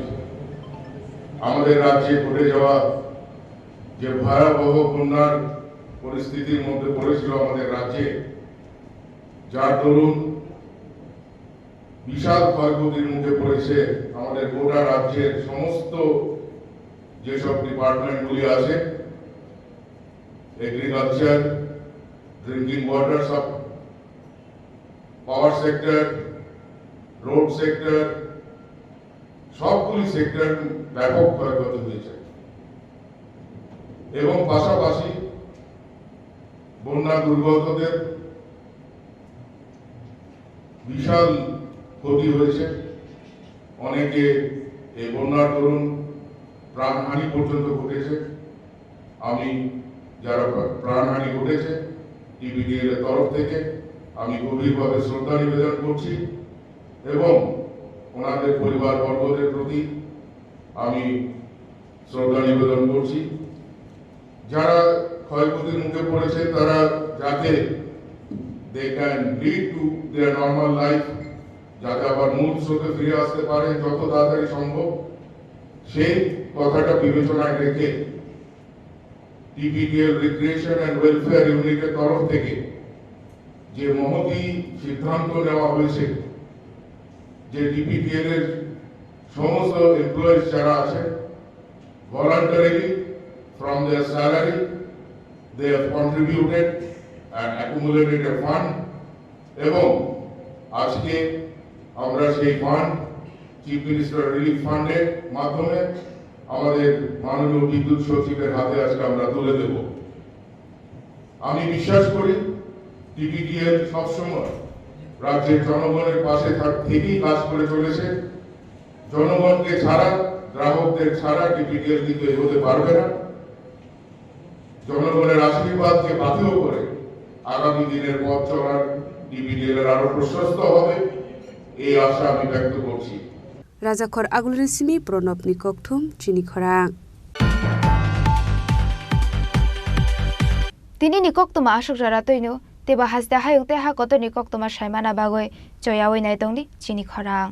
আমাদের রাজ্যে ঘটে যাওয়া যে ভয়াবহ বন্যার পরিস্থিতির মধ্যে পড়েছিল আমাদের রাজ্যে, যার দরুন বিশাল ক্ষয়ক্ষতির মুখে পড়েছে আমাদের গোটা রাজ্যের সমস্ত যেসব ডিপার্টমেন্টগুলি আছে, এগ্রিকালচার, ড্রিঙ্কিং ওয়াটার, সব পাওয়ার সেক্টর, রোড সেক্টর, সবগুলি সেক্টর ব্যাপক ক্ষয়ক্ষতি হয়েছে এবং পাশাপাশি বন্যা দুর্গতদের বিশাল ক্ষতি হয়েছে। অনেকে এই বন্যার দরুন প্রাণহানি পর্যন্ত ঘটেছে। আমি যারা প্রা-, প্রাণহানি ঘটেছে, টিপিডিএল এর তরফ থেকে আমি গভীরভাবে শ্রদ্ধা নিবেদন করছি এবং ওনাদের পরিবারবর্গদের প্রতি আমি শ্রদ্ধা নিবেদন করছি। যারা ক্ষয়ক্ষতির মুখে পড়েছে, তারা যাতে they can return to their normal life, যাতে আবার মূল স্রোতে ফিরে আসতে পারে যত তাড়াতাড়ি সম্ভব, সেই কথাটা বিবেচনায় রেখে টিপিডিএল রিক্রিয়েশন অ্যান্ড ওয়েলফেয়ার ইউনিটের তরফ থেকে যে মহতী সিদ্ধান্ত নেওয়া হয়েছে, যে টিপিডিএল এর সমস্ত এমপ্লয়িজ যারা আছেন, voluntarily from their salary they have contributed and accumulated a fund, এবং আজকে আমরা সেই ফান্ড চিফ মিনিস্টার রিলিফ ফান্ডের মাধ্যমে আমাদের মাননীয় বিদ্যুৎ সচিবের হাতে আজকে আমরা তুলে দেব। আমি বিশ্বাস করি টিপিডিএল সবসময় রাজ্যের জনগণের পাশে থাক-, থেকেই কাজ করে চলেছে। জনগণকে ছাড়া, গ্রাহকদের ছাড়া টিপিডিএল কিন্তু এগোতে পারবে না। জনগণের আশীর্বাদকে পাথেয় করে আগামী দিনের পথ চলার টিপিডিএল এর আরো প্রশস্ত হবে, এই আশা আমি ব্যক্ত করছি। Rajakhor Agulini simi Pranabni kokthum chini khorang. Tini ni koktuma aswk jora twino, teibo haste hayung tei ha kotorni koktuma saimana bagwi choyawi naitongdi chini khorang.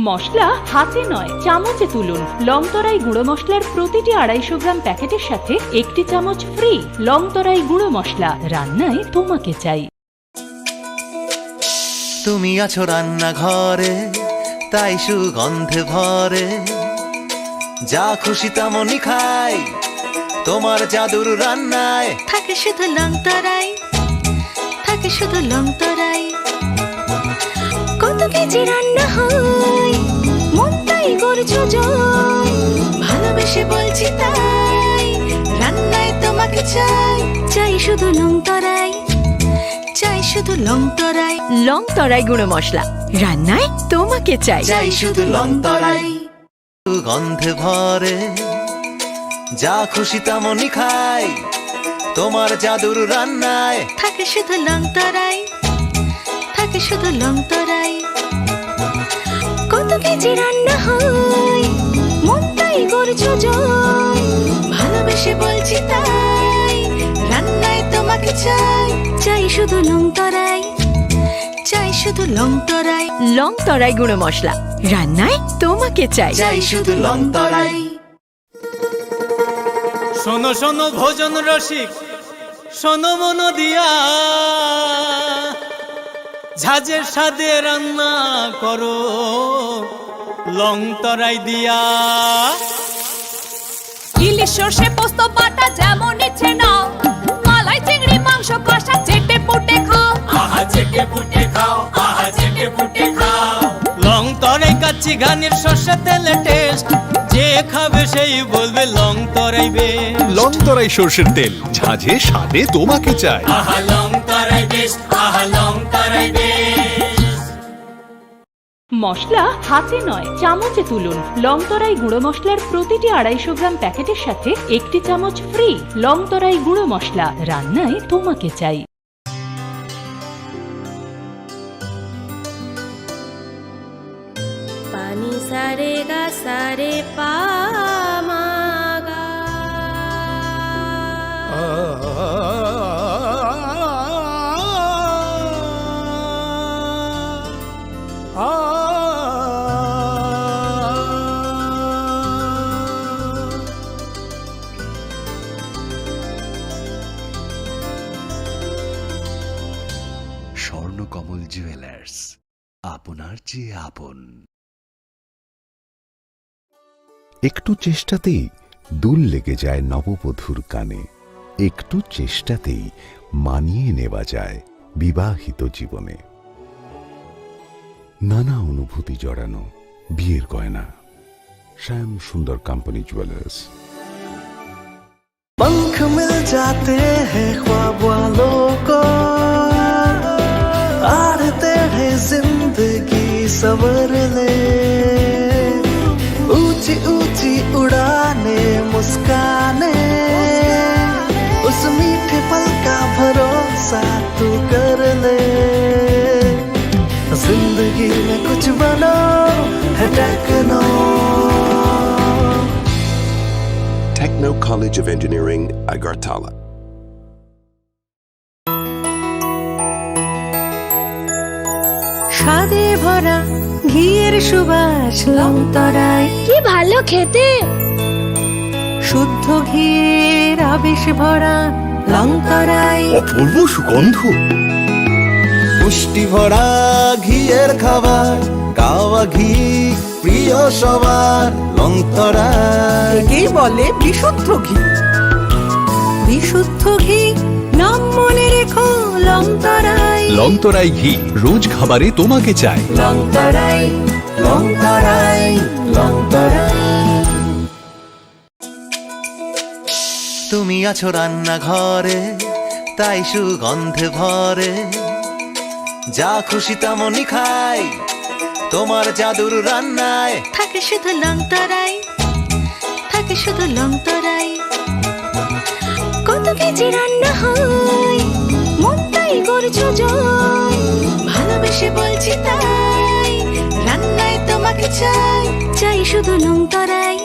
মশলা হাতে নয়, চামচে তুলুন। লংতরাই গুঁড়ো মশলার প্রতিটি আড়াইশো গ্রাম প্যাকেটের সাথে একটি চামচ ফ্রি। লংতরাই গুঁড়ো মশলা, রান্নায় তোমাকে চাই। তুমি আছো রান্নাঘরে, তাই সুগন্ধে ভরে। যা খুশি তেমনই খাই, তোমার জাদুর রান্নায়। থাকে শুধু লংতরাই, থাকে শুধু লংতরাই। কত কেজি রান্না হয়, মনটাই করছো জয়। ভালোবেসে বলছি তাই, রান্নায় তোমাকে চাই। চাই শুধু লংতরাই, চাই শুধু লংতরাই। লংতরাই গুঁড়ো মশলা, রান্নায় তোমাকে চাই। চাই শুধু লংতরাই। গন্ধে ভরে, যা খুশি তেমনই খাই, তোমার জাদুর রান্নায়। থাকে শুধু লংতরাই, থাকে শুধু লংতরাই। কত কেজি রান্না হয়, মনটাই করছো জয়। ভালোবেসে বলছি তাই, রান্নায় তোমাকে চাই। চাই শুধু লংতরাই, চাই শুধু লংতরাই। লংতরাই গুঁড়ো মশলা, রান্নায় তোমাকে চাই। চাই শুধু লংতরাই। শোনো শোনো ভোজন রসিক, শোনো মন দিয়া। ঝাঁঝের স্বাদে রান্না করো লং তরাই দিয়া। ইলিশ সর্ষে পোস্ত বাটা যেমন ইচ্ছে নাও, মালাই চিংড়ি মাংস কষা চেটে পুটে খাও। আহা চেটে পুটে খাও, আহা চেটে পুটে খাও। লং তরাই কাচ্চি ঘানির সর্ষে তেলে টেস্ট, যে খাবে সেই বলবে লং তরাই বেস্ট। লং তরাই সর্ষের তেল, ঝাঁঝে স্বাদে তোমাকে চাই। আহা লং তরাই বেস্ট, আহা লং তরাই বেস্ট। মশলা হাতে নয়, চামচে তুলুন। লং তরাই গুঁড়ো মশলার প্রতিটি আড়াইশো গ্রাম প্যাকেটের সাথে একটি চামচ ফ্রি। লং তরাই গুঁড়ো মশলা, রান্নায় তোমাকে চাই। Pani sa re ga sa re pa ma ga. Swarnakamal jewellers, আপনার চেয়ে আপন। একটু চেষ্টাতেই দুল লেগে যায় নববধূর কানে, একটু চেষ্টাতেই মানিয়ে নেওয়া যায় বিবাহিত জীবনে। নানা অনুভূতি জড়ানো বিয়ের গয়না। শ্যাম সুন্দর কোম্পানি জুয়েলার্স। पंख मिल जाते हैं ख्वाब वालों को, आड़े टेढ़े जिंदगी संवर ले। ऊंची ऊंची उड़ाने, मुस्काने, उस मीठे पल का भरोसा तू कर ले। जिंदगी में कुछ बनो है techno. Techno College of Engineering, Agartala. স্বাদে ভরা ঘিয়ের সুবাস লং তরাই। কি ভালো খেতে! শুদ্ধ ঘিয়ের আবেশ ভরা লং তরাই। অপূর্ব সুগন্ধ। পুষ্টি ভরা ঘিয়ের খাবার, গাওয়া ঘি প্রিয় সবার লং তরাই। একেই বলে বিশুদ্ধ ঘি। বিশুদ্ধ ঘি, নাম মনে রেখো লং তরাই। লং তরাই ঘি, রোজ খাবারে তোমাকে চাই। লং তরাই, লং তরাই, লং তরাই। তুমি আছো রান্নাঘরে, তাই সুগন্ধে ভরে। যা খুশি তেমনই খাই, তোমার জাদুর রান্নায়। থাকে শুধু লং তরাই, থাকে শুধু লং তরাই। কত কেজি রান্না হয়, মনটাই করছো জয়। ভালোবেসে বলছি তাই, রান্নায় তোমাকে চাই। চাই শুধু লং তরাই,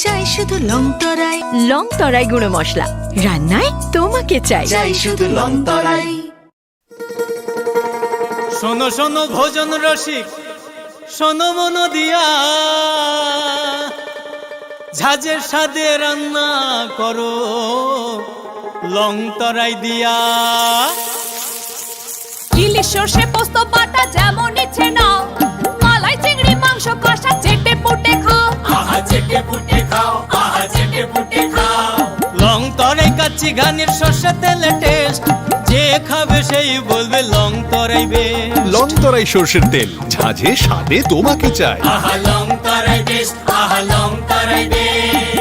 চাই শুধু লং তরাই। লং তরাই গুঁড়ো মশলা, রান্নায় তোমাকে চাই। চাই শুধু লং তরাই। শোনো শোনো ভোজন রসিক, শোনো মন দিয়া, ঝাঁঝের স্বাদে রান্না করো লং তরাই দিয়া। ইলিশ সর্ষে পোস্ত বাটা যেমন ইচ্ছে নাও, মালাই চিংড়ি মাংস কষা চেটে পুটে খাও। আহা চেটে পুটে খাও, আহা চেটে পুটে খাও। লং তরাই কাচ্চি ঘানির সর্ষে তেলে টেস্ট, যে খাবে সেই বলবে লং তরাই বেস্ট। লং তরাই সর্ষের তেল, ঝাঁঝে স্বাদে তোমাকে চাই। আহা লং তরাই বেস্ট, আহা লং তরাই বেস্ট।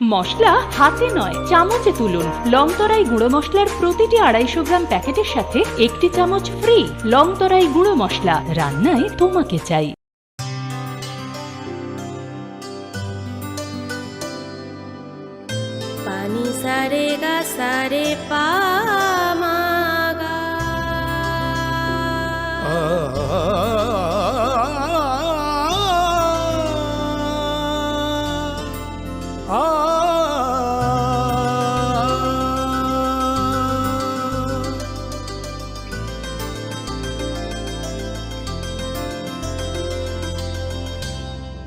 মশলা হাতে নয়, চামচে তুলুন। লং তরাই গুঁড়ো মশলার প্রতিটি আড়াইশো গ্রাম প্যাকেটের সাথে একটি চামচ ফ্রি। লং তরাই গুঁড়ো মশলা, রান্নায় তোমাকে চাই। Pani sa re ga sa re pa ma ga.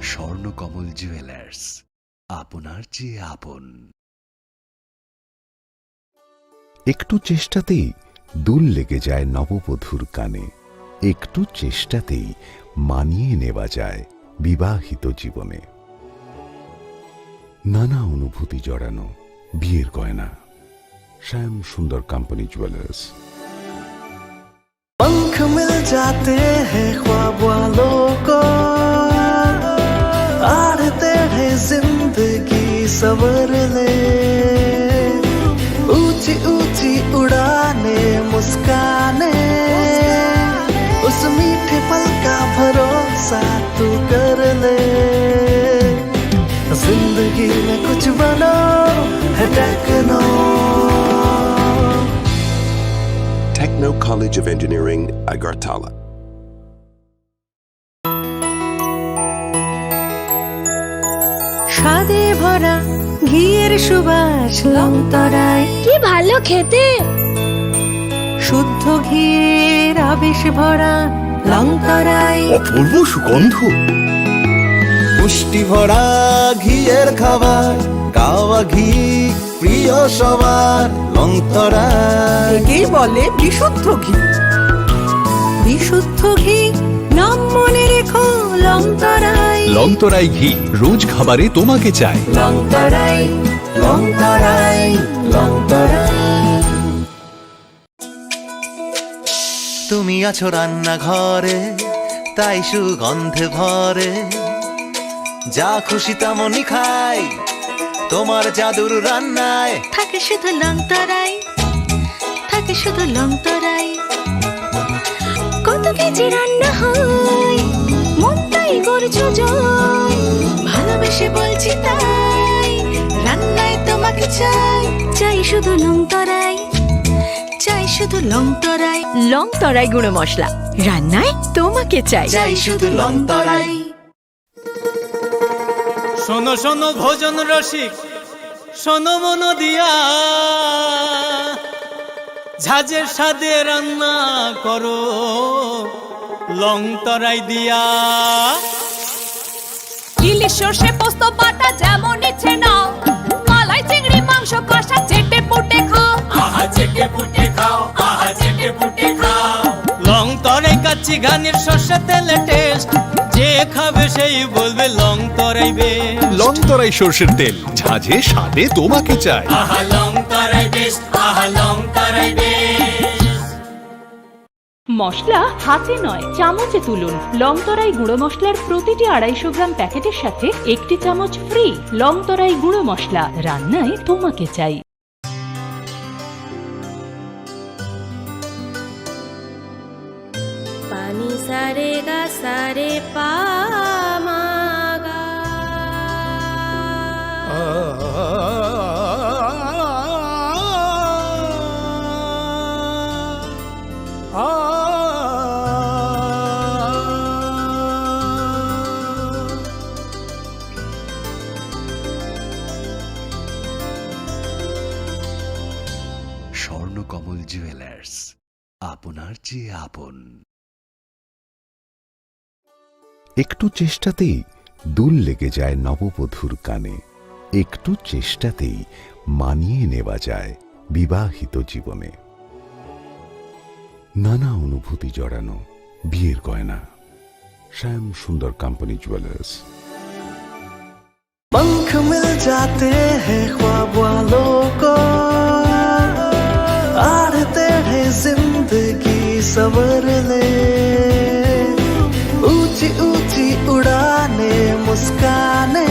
Swarnakamal jewellers, আপনার চেয়ে আপন। একটু চেষ্টাতেই দুল লেগে যায় নববধূর কানে। একটু চেষ্টাতেই মানিয়ে নেওয়া যায় বিবাহিত জীবনে। নানা অনুভূতি জড়ানো বিয়ের গয়না। শ্যাম সুন্দর কোম্পানি জুয়েলার্স। पंख मिल जाते हैं ख्वाब वालों को, आड़े टेढ़े जिंदगी सवर ले। ऊंची ऊंची उड़ाने, मुस्काने, उस मीठे पल का भरोसा तू कर ले। जिंदगी में कुछ बनो है techno. Techno College of Engineering, Agartala. স্বাদে ভরা ঘিয়ের সুবাস লং তরাই। কি ভালো খেতে। শুদ্ধ ঘিয়ের আবেশ ভরা লং তরাই। অপূর্ব সুগন্ধ। পুষ্টি ভরা ঘিয়ের খাবার, গাওয়া ঘি প্রিয় সবার, লং তরাই। একেই বলে বিশুদ্ধ ঘি। বিশুদ্ধ ঘি, নাম মনে রেখো, লং তরাই। লং তরাই ঘি, রোজ খাবারে তোমাকে চাই। লং তরাই, লং তরাই, লং তরাই। তুমি আছো রান্নাঘরে, তাই সুগন্ধে ভরে। যা খুশি তেমনই খাই, তোমার জাদুর রান্নায়। থাকে শুধু লং তরাই, থাকে শুধু লং তরাই। কত কেজি রান্না হয়, মনটাই করছো জয়। ভালোবেসে বলছি তাই, রান্নায় তোমাকে চাই। চাই শুধু লং তরাই, চাই শুধু লং তরাই। লং তরাই গুঁড়ো মশলা, রান্নায় তোমাকে চাই। চাই শুধু লং তরাই। শোনো শোনো ভোজন রসিক, শোনো মন দিয়া, ঝাঁঝের স্বাদে রান্না করো লং তরাই দিয়া। ইলিশ সর্ষে পোস্ত বাটা যেমন ইচ্ছে নাও, মালাই চিংড়ি মাংস কষা চেটে পুটে খাও। আহা চেটে পুটে খাও, আহা চেটে পুটে খাও। লং তরাই কাচ্চি ঘানির সর্ষে তেলে টেস্ট, যে খাবে সেই বলবে লং তরাই বেস্ট। লং তরাই সর্ষের তেল, ঝাঁঝে স্বাদে তোমাকে চাই। আহা লং তরাই বেস্ট, আহা লং তরাই বেস্ট। মশলা হাতে নয়, চামচে তুলুন। লং তরাই গুঁড়ো মশলার প্রতিটি আড়াইশো গ্রাম প্যাকেটের সাথে একটি চামচ ফ্রি। লং তরাই গুঁড়ো মশলা, রান্নায় তোমাকে চাই। পানি সারে গা সারে পা মা গা। স্বর্ণকমল জুয়েলার্স, আপনার চেয়ে আপন। একটু চেষ্টাতেই দুল লেগে যায় নববধূর কানে। একটু চেষ্টাতেই মানিয়ে নেওয়া যায় বিবাহিত জীবনে। নানা অনুভূতি জড়ানো বিয়ের গয়না। শ্যাম সুন্দর কোম্পানি জুয়েলার্স। पंख मिल जाते हैं ख्वाब वालों को, आड़े टेढ़े जिंदगी सवर ले। ऊंची ऊंची उड़ाने, मुस्काने,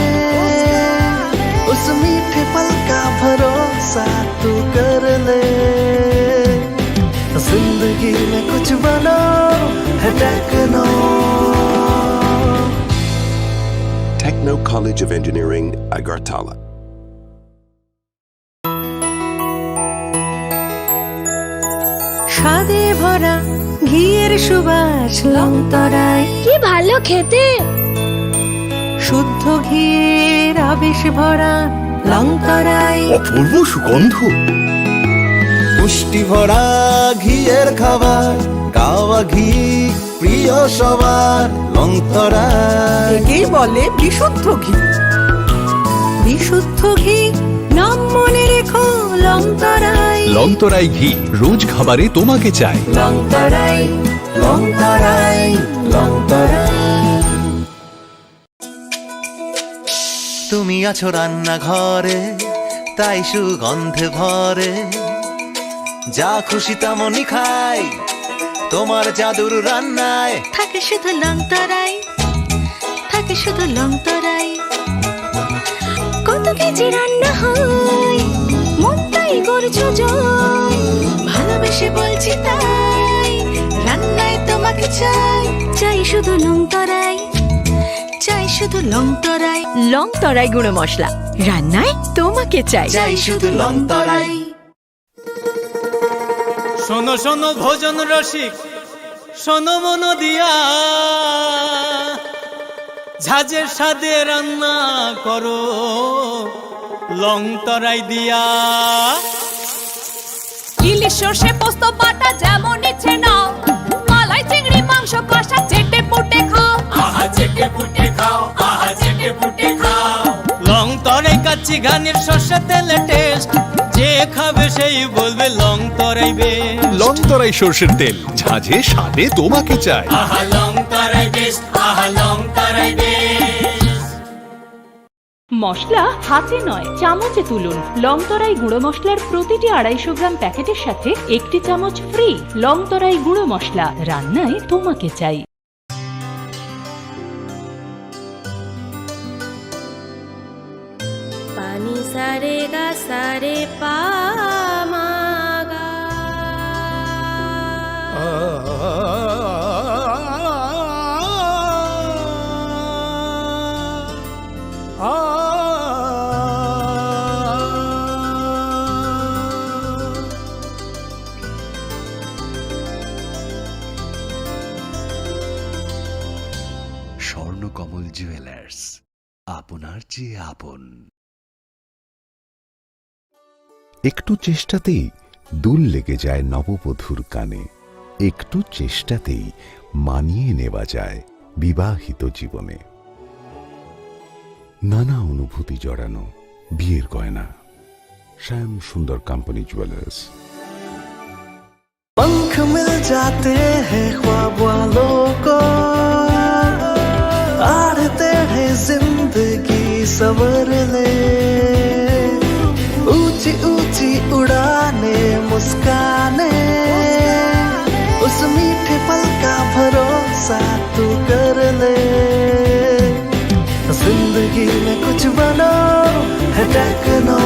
उस मीठे पल का भरोसा तू कर ले। जिंदगी में कुछ बनो है techno. Techno College of Engineering, Agartala. স্বাদে ভরা ঘিয়ের সুবাস লং তরাই। কি ভালো খেতে। শুদ্ধ ঘিয়ের আবেশ ভরা লং তরাই। অপূর্ব সুগন্ধ। পুষ্টি ভরা ঘিয়ের খাবার, গাওয়া ঘি প্রিয় সবার, লং তরাই। একেই বলে বিশুদ্ধ ঘি। বিশুদ্ধ ঘি, নাম মনে রেখো, লং তরাই। লংতরাই ঘি, রোজ খাবারে তোমাকে চাই। লংতরাই, লংতরাই, লংতরাই। তুমি আছো রান্নাঘরে, তাই সুগন্ধে ভরে। যা খুশি তেমনই খাই, তোমার জাদুর রান্নায়। থাকে শুধু লংতরাই, থাকে শুধু লংতরাই। কত কেজি রান্না হয়, মনটাই করছো জয়। ভালোবেসে বলছি তাই, রান্নায় তোমাকে চাই। চাই শুধু লংতরাই, চাই শুধু লংতরাই। লংতরাই গুঁড়ো মশলা, রান্নায় তোমাকে চাই। চাই শুধু লংতরাই। শোনো শোনো ভোজন রসিক, শোনো মন দিয়া, ঝাঁঝের স্বাদে রান্না করো লংতরাই দিয়া। ইলিশ সর্ষে পোস্ত বাটা যেমন ইচ্ছে নাও, মালাই চিংড়ি মাংস কষা চেটে পুটে খাও। আহা চেটে পুটে খাও, আহা চেটে পুটে খাও। লংতরাই কাচ্চি ঘানির সর্ষে তেলে টেস্ট, যে খাবে সেই বলবে লংতরাই বেস্ট। লংতরাই সর্ষের তেল, ঝাঁঝে স্বাদে তোমাকে চাই। আহা লংতরাই বেস্ট, আহা লংতরাই বেস্ট। মশলা হাতে নয়, চামচে তুলুন। লংতরাই গুঁড়ো মশলার প্রতিটি আড়াইশো গ্রাম প্যাকেটের সাথে একটি চামচ ফ্রি। লংতরাই গুঁড়ো মশলা, রান্নায় তোমাকে চাই। পানি সারে গা সারে পা মা গা। স্বর্ণকমল জুয়েলার্স, আপনার চেয়ে আপন। একটু চেষ্টাতেই দুল লেগে যায় নববধূর কানে, একটু চেষ্টাতেই মানিয়ে নেওয়া যায় বিবাহিত জীবনে। নানা অনুভূতি জড়ানো বিয়ের গয়না। শ্যাম সুন্দর কোম্পানি জুয়েলার্স। पंख मिल जाते हैं ख्वाब वालों को, आड़ते हैं जिंदगी संवरने। ऊंची ऊंची उड़ाने, मुस्काने, उस मीठे पल का भरोसा तू कर ले। जिंदगी में कुछ बनो है techno.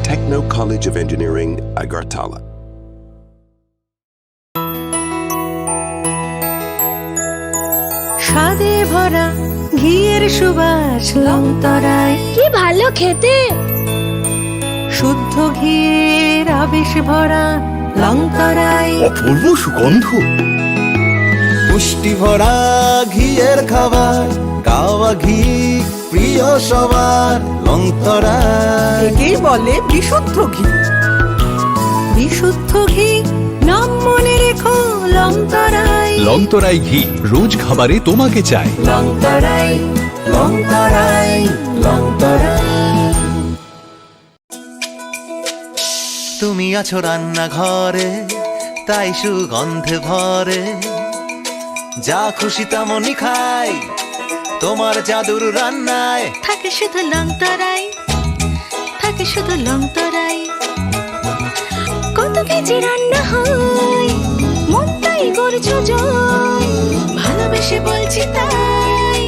Techno College of Engineering, Agartala. স্বাদে ভরা ঘিয়ের সুবাস লংতরাই। কি ভালো খেতে! শুদ্ধ ঘিয়ের আবেশ ভরা লংতরাই। অপূর্ব সুগন্ধ। পুষ্টি ভরা ঘিয়ের খাবার, গাওয়া ঘি প্রিয় সবার লংতরাই। একেই বলে বিশুদ্ধ ঘি। বিশুদ্ধ ঘি, নাম মনে রেখো লংতরাই। লংতরাই ঘি, রোজ খাবারে তোমাকে চাই। লংতরাই, লংতরাই, লংতরাই। তুমি আছো রান্নাঘরে, তাই সুগন্ধে ভরে। যা খুশি তেমনই খাই, তোমার জাদুর রান্নায়। থাকে শুধু লংতরাই, থাকে শুধু লংতরাই। কত কেজি রান্না হয়, মনটাই করছো জয়। ভালোবেসে বলছি তাই,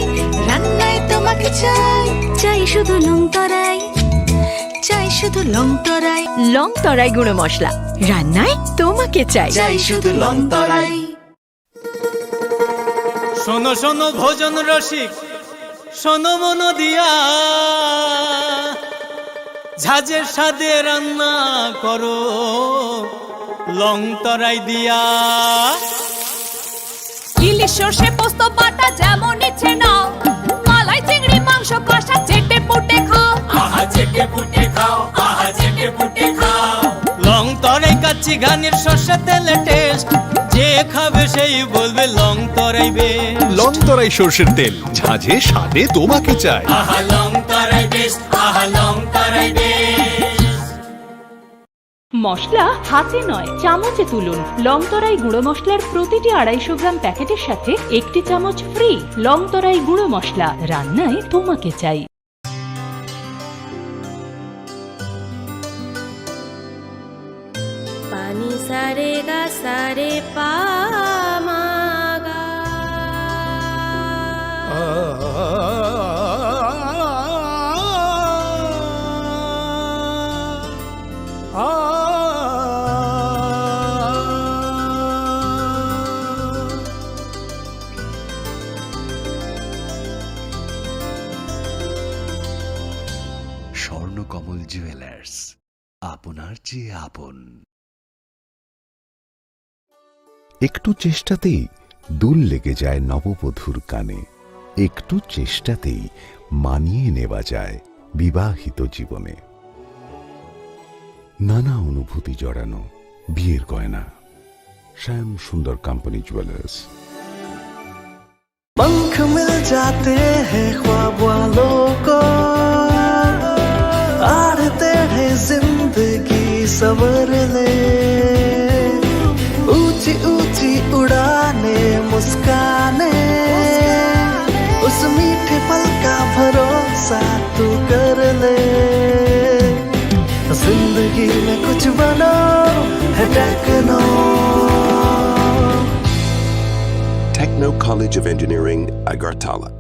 রান্নায় তোমাকে চাই। চাই শুধু লংতরাই, চাই শুধু লংতরাই। লংতরাই গুঁড়ো মশলা, রান্নায় তোমাকে চাই। চাই শুধু লংতরাই। শোনো শোনো ভোজন রসিক, শোনো মন দিয়া, ঝাঁঝের স্বাদে রান্না করো লংতরাই দিয়া। ইলিশ সর্ষে পোস্ত বাটা যেমন ইচ্ছে নাও, মালাই চিংড়ি মাংস কষা চেটে পুটে খাও। আহা চেটে পুটে খাও, আহা চেটে পুটে খাও। লংতরাই কাচ্চি ঘানির সর্ষে তেলে টেস্ট, যে খাবে সেই বলবে লংতরাই বেস্ট। লংতরাই সর্ষের তেল, ঝাঁঝে স্বাদে তোমাকে চাই। আহা লংতরাই বেস্ট, আহা লংতরাই বেস্ট। মশলা হাতে নয়, চামচে তুলুন। লং তরাই গুঁড়ো মশলার প্রতিটি আড়াইশো গ্রাম প্যাকেটের সাথে একটি চামচ ফ্রি। লং তরাই গুঁড়ো মশলা, রান্নায় তোমাকে চাই। Pani sa re ga sa re pa ma ga. Swarnakamal jewellers, আপনার চেয়ে আপন। একটু চেষ্টাতেই দুল লেগে যায় নববধূর কানে, একটু চেষ্টাতেই মানিয়ে নেওয়া যায় বিবাহিত জীবনে। নানা অনুভূতি জড়ানো বিয়ের গয়না। শ্যাম সুন্দর কোম্পানি জুয়েলার্স। पंख मिल जाते हैं ख्वाब वालों को, आड़ते हैं जिंदगी संवरने। ऊंची ऊंची उड़ाने, मुस्काने, उस मीठे पल का भरोसा तू कर ले। जिंदगी में कुछ बनो है techno. Techno College of Engineering, Agartala.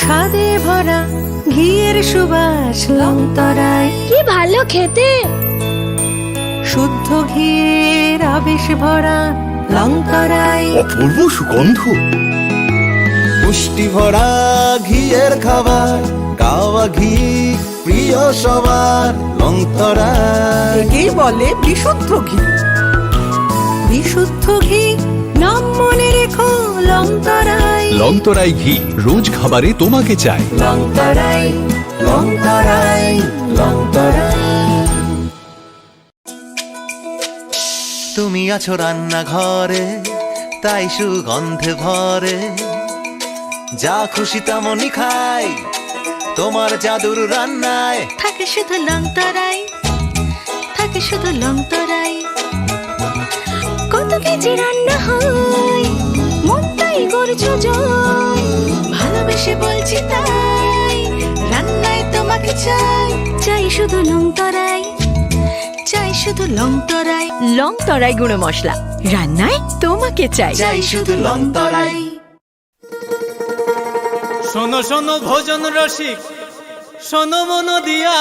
স্বাদে ভরা ঘিয়ের সুবাস লং তরাই। কি ভালো খেতে। শুদ্ধ ঘিয়ের আবেশ ভরা লং তরাই। অপূর্ব সুগন্ধ। পুষ্টি ভরা ঘিয়ের খাবার, গাওয়া ঘি প্রিয় সবার লং তরাই। একেই বলে বিশুদ্ধ ঘি। বিশুদ্ধ ঘি নাম মনে রেখো লং তরাই। লং তরাই ঘি রোজ খাবারে তোমাকে চাই। লং তরাই, লং তরাই, লং তরাই। তুমি আছো রান্নাঘরে, তাই সুগন্ধে ভরে। যা খুশি তেমনই খাই, তোমার জাদুর রান্নায়। থাকে শুধু লং তরাই, থাকে শুধু লং তরাই। কত কেজি রান্না হয়, মনটাই করছো জয়। ভালোবেসে বলছি তাই, রান্নায় তোমাকে চাই। চাই শুধু লং তরাই, চাই শুধু লং তরাই। লং তরাই গুঁড়ো মশলা, রান্নায় তোমাকে চাই। চাই শুধু লং তরাই। শোনো শোনো ভোজন রসিক, শোনো মন দিয়া,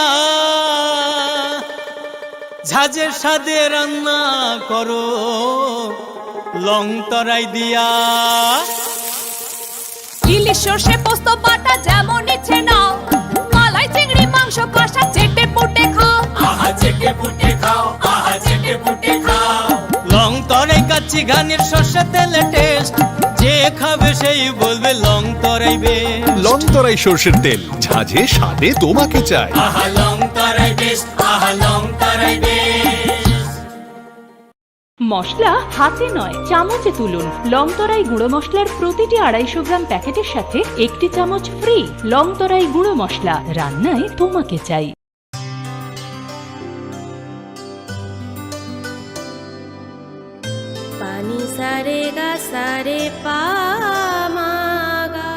ঝাঁঝের স্বাদে রান্না করো লং তরাই দিয়া। ইলিশ সর্ষে পোস্ত বাটা যেমন ইচ্ছে নাও, মালাই চিংড়ি মাংস কষা চেটে পুটে খাও। আহা চেটে পুটে খাও, আহা চেটে পুটে খাও। লং তরাই কাচ্চি ঘানির সর্ষে তেলে টেস্ট, যে খাবে সেই বলবে লং তরাই বেস্ট। লং তরাই সর্ষের তেল, ঝাঁঝে স্বাদে তোমাকে চাই। আহা লং তরাই বেস্ট, আহা লং তরাই বেস্ট। মশলা হাতে নয়, চামচে তুলুন। লং তরাই গুঁড়ো মশলার প্রতিটি আড়াইশো গ্রাম প্যাকেটের সাথে একটি চামচ ফ্রি। লং তরাই গুঁড়ো মশলা, রান্নায় তোমাকে চাই। Pani sa re ga sa re pa ma ga.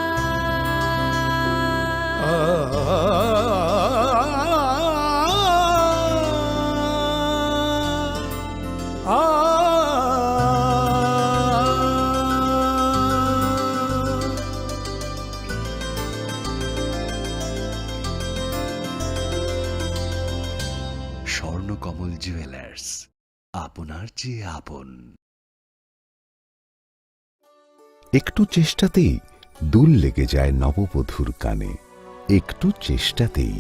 Swarnakamal jewellers, আপনার চেয়ে আপন। একটু চেষ্টাতেই দুল লেগে যায় নববধূর কানে, একটু চেষ্টাতেই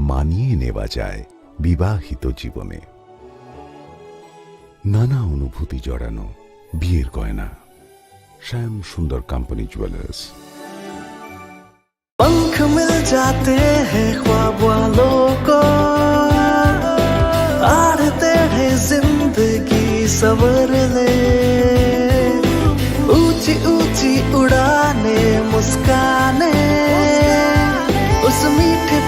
মানিয়ে নেওয়া যায় বিবাহিত জীবনে। নানা অনুভূতি জড়ানো বিয়ের গয়না। শ্যাম সুন্দর কোম্পানি জুয়েলার্স। पंख मिल जाते हैं ख्वाब वालों को, आड़ते हैं जिंदगी संवरने। ऊंची ऊंची उड़ाने, मुस्काने, उस मीठे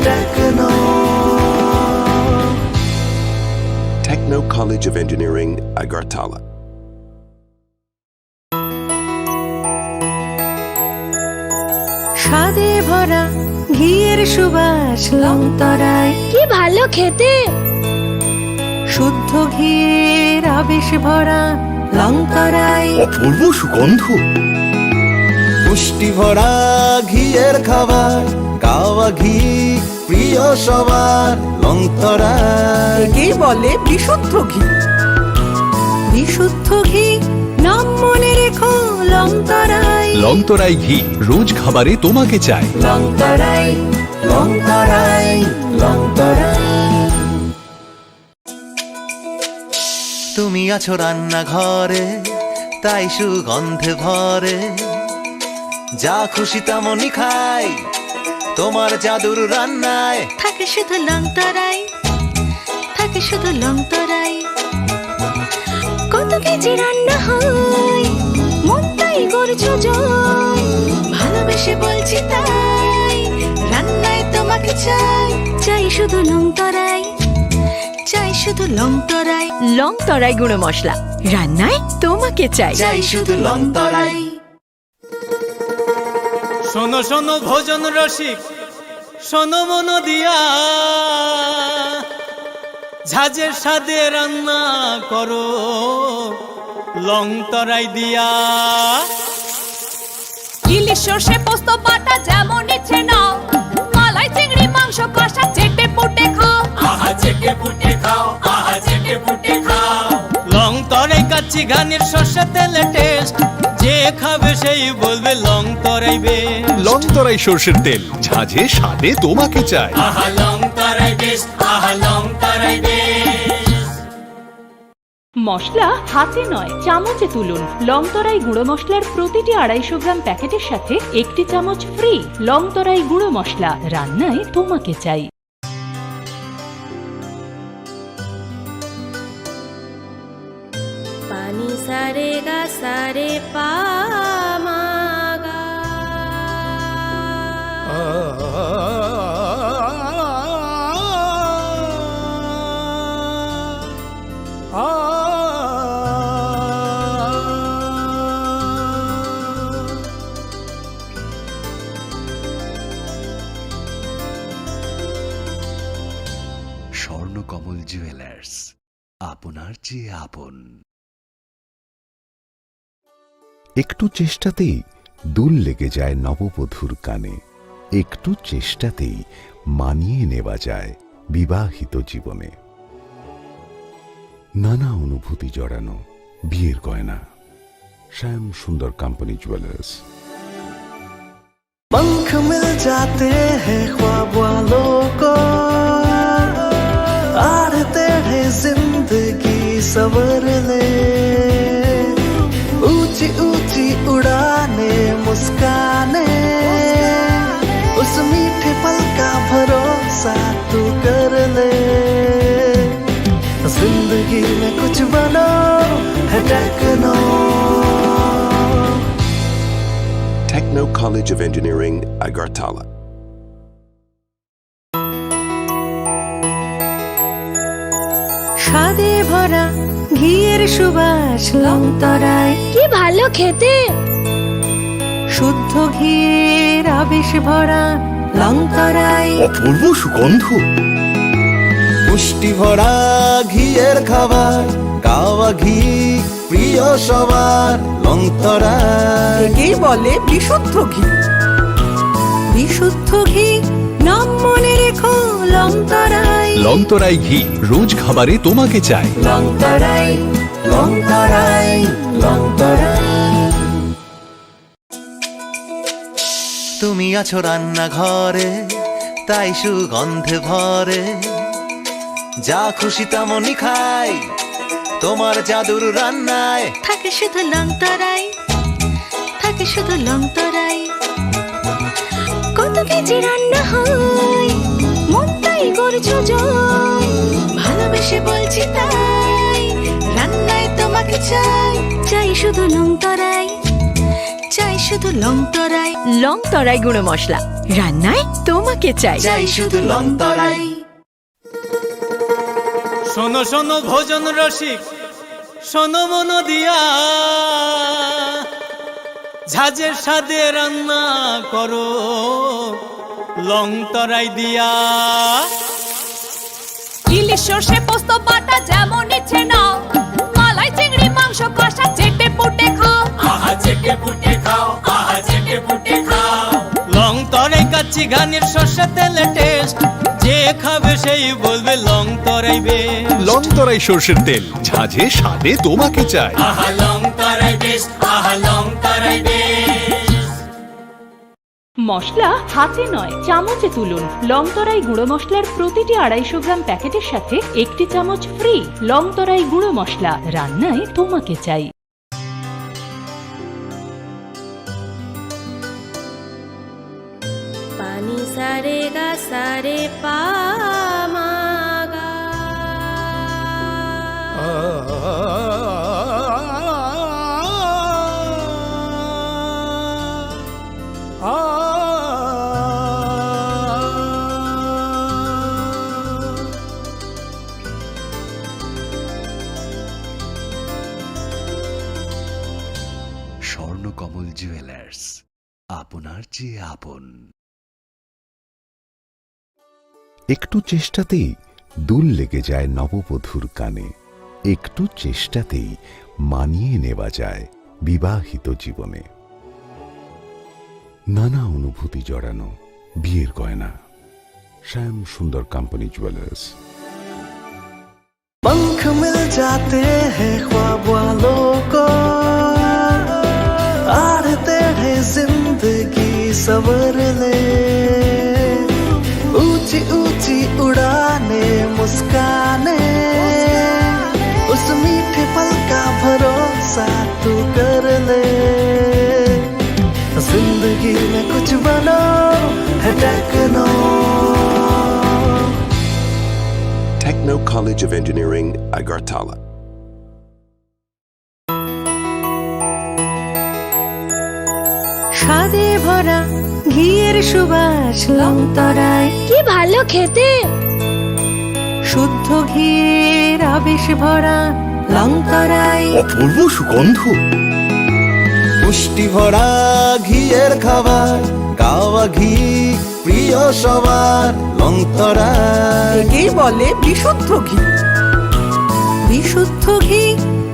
Techno. Techno College of Engineering, Agartala. স্বাদে ভরা ঘিয়ের সুবাস লং তরাই। কি ভালো খেতে। শুদ্ধ ঘিয়ের আবেশ ভরা লং তরাই। অপূর্ব সুগন্ধ। পুষ্টি ভরা ঘিয়ের খাবার, গাওয়া ঘি প্রিয় সবার, লং তরাই। একেই বলে বিশুদ্ধ ঘি। বিশুদ্ধ ঘি, নাম মনে রেখো লং তরাই। লং তরাই ঘি, রোজ খাবারে তোমাকে চাই। লং তরাই, লং তরাই, লং তরাই। তুমি আছো রান্নাঘরে, তাই সুগন্ধে ভরে। যা খুশি তেমনই খাই তোমার জাদুর রান্নায়। থাকে শুধু লং তরাই, থাকে শুধু লং তরাই। কত কেজি রান্না হয়, মন তাই করছো জয়। ভালোবেসে বলছি তাই, রান্নায় তোমাকে চাই। চাই শুধু লং তরাই, চাই শুধু লং তরাই। লং তরাই গুঁড়ো মশলা, রান্নায় তোমাকে চাই। চাই শুধু লং তরাই। শোনো শোনো ভোজন রসিক, শোনো মন দিয়া, ঝাঁঝের স্বাদে রান্না করো লং তরাই দিয়া। ইলিশ সর্ষে পোস্ত বাটা যেমন ইচ্ছে নাও, মালাই চিংড়ি মাংস কষা চেটে পুটে খাও। আহা চেটে পুটে খাও, আহা চেটে পুটে খাও। লং তরাই কাচ্চি ঘানির সর্ষে তেলে টেস্ট, যে খাবে সেই বলবে লং তরাই বেশ। লং তরাই সর্ষের তেল, ঝাঁঝে স্বাদে তোমাকে চাই। আহা লং তরাই বেশ, আহা লং তরাই বেশ। মশলা হাতে নয়, চামচে তুলুন। লং তরাই গুঁড়ো মশলার প্রতিটি আড়াইশো গ্রাম প্যাকেটের সাথে একটি চামচ ফ্রি। লং তরাই গুঁড়ো মশলা, রান্নায় তোমাকে চাই। পানি সারে গা সারে পা মা গা। স্বর্ণকমল জুয়েলার্স, আপনার চেয়ে আপন। একটু চেষ্টাতেই দুল লেগে যায় নববধূর কানে, একটু চেষ্টাতেই মানিয়ে নেওয়া যায় বিবাহিত জীবনে। নানা অনুভূতি জড়ানো বিয়ের গয়না। শ্যাম সুন্দর কোম্পানি জুয়েলার্স। पंख मिल जाते हैं ख्वाब वालों को, आड़े टेढ़े जिंदगी सवर ले। ऊंची ऊंची उड़ाने, मुस्काने, उस मीठे पल का भरोसा तू कर ले। जिंदगी में कुछ बनो है techno. Techno College of Engineering, Agartala. স্বাদে ভরা ঘিয়ের সুবাস লং তরাই। কি ভালো খেতে। শুদ্ধ ঘিয়ের আবেশ ভরা লং তরাই। অপূর্ব সুগন্ধ। পুষ্টি ভরা ঘিয়ের খাবার, গাওয়া ঘি প্রিয় সবার, লং তরাই। একেই বলে বিশুদ্ধ ঘি। বিশুদ্ধ ঘি, নাম মনে রেখো লং তরাই। লং তরাই ঘি, রোজ খাবারে তোমাকে চাই। লং তরাই, লং তরাই, লং তরাই। তুমি আছো রান্নাঘরে, তাই সুগন্ধে ভরে। যা খুশি তেমনই খাই তোমার জাদুর রান্নায়। থাকে শুধু লং তরাই, থাকে শুধু লং তরাই। কত কেজি রান্না হয়, মন তাই করছো জয়। ভালোবেসে বলছি তাই, রান্নায় তোমাকে চাই। চাই শুধু লং তরাই, চাই শুধু লং তরাই। লং তরাই গুঁড়ো মশলা, রান্নায় তোমাকে চাই। চাই শুধু লং তরাই। শোনো শোনো ভোজন রসিক, শোনো মন দিয়া, ঝাঁঝের স্বাদে রান্না করো লং তরাই দিয়া। ইলিশ সর্ষে পোস্ত বাটা যেমন ইচ্ছে নাও, মালাই চিংড়ি মাংস কষা চেটে পুটে খাও। আহা চেটে পুটে খাও, আহা চেটে পুটে খাও। লং তরাই কাচ্চি ঘানির সর্ষে তেলে টেস্ট, যে খাবে সেই বলবে লং তরাই বেস্ট। লং তরাই সর্ষের তেল, ঝাঁঝে স্বাদে তোমাকে চাই। আহা লং তরাই বেস্ট, আহা লং তরাই বেস্ট। মশলা হাতে নয়, চামচে তুলুন। লং তরাই গুঁড়ো মশলার প্রতিটি আড়াইশো গ্রাম প্যাকেটের সাথে একটি চামচ ফ্রি। লং তরাই গুঁড়ো মশলা, রান্নায় তোমাকে চাই। Pani sare ga sare pa ma ga. Swarnakamal jewellers, আপনার চেয়ে আপন। একটু চেষ্টাতেই দুল লেগে যায় নববধূর কানে, একটু চেষ্টাতেই মানিয়ে নেওয়া যায় বিবাহিত জীবনে। নানা অনুভূতি জড়ানো বিয়ের গয়না। শ্যাম সুন্দর কোম্পানি জুয়েলার্স। पंख मिल जाते हैं ख्वाब वालों को, आड़ तेढ़े जिंदगी सवर ले। ऊंची ऊंची उड़ाने, मुस्काने, उस मीठे पल का भरोसा तू कर ले। जिंदगी में कुछ बनो है techno. Techno College of Engineering, Agartala. স্বাদে ভরা ঘিয়ের সুবাস লং তরাই। কি ভালো খেতে! শুদ্ধ ঘিয়ের আবেশ ভরা লং তরাই। অপূর্ব সুগন্ধ। পুষ্টি ভরা ঘিয়ের খাবার, কাওয়া ঘি প্রিয় সবার, লং তরাই। একেই বলে বিশুদ্ধ ঘি। বিশুদ্ধ ঘি,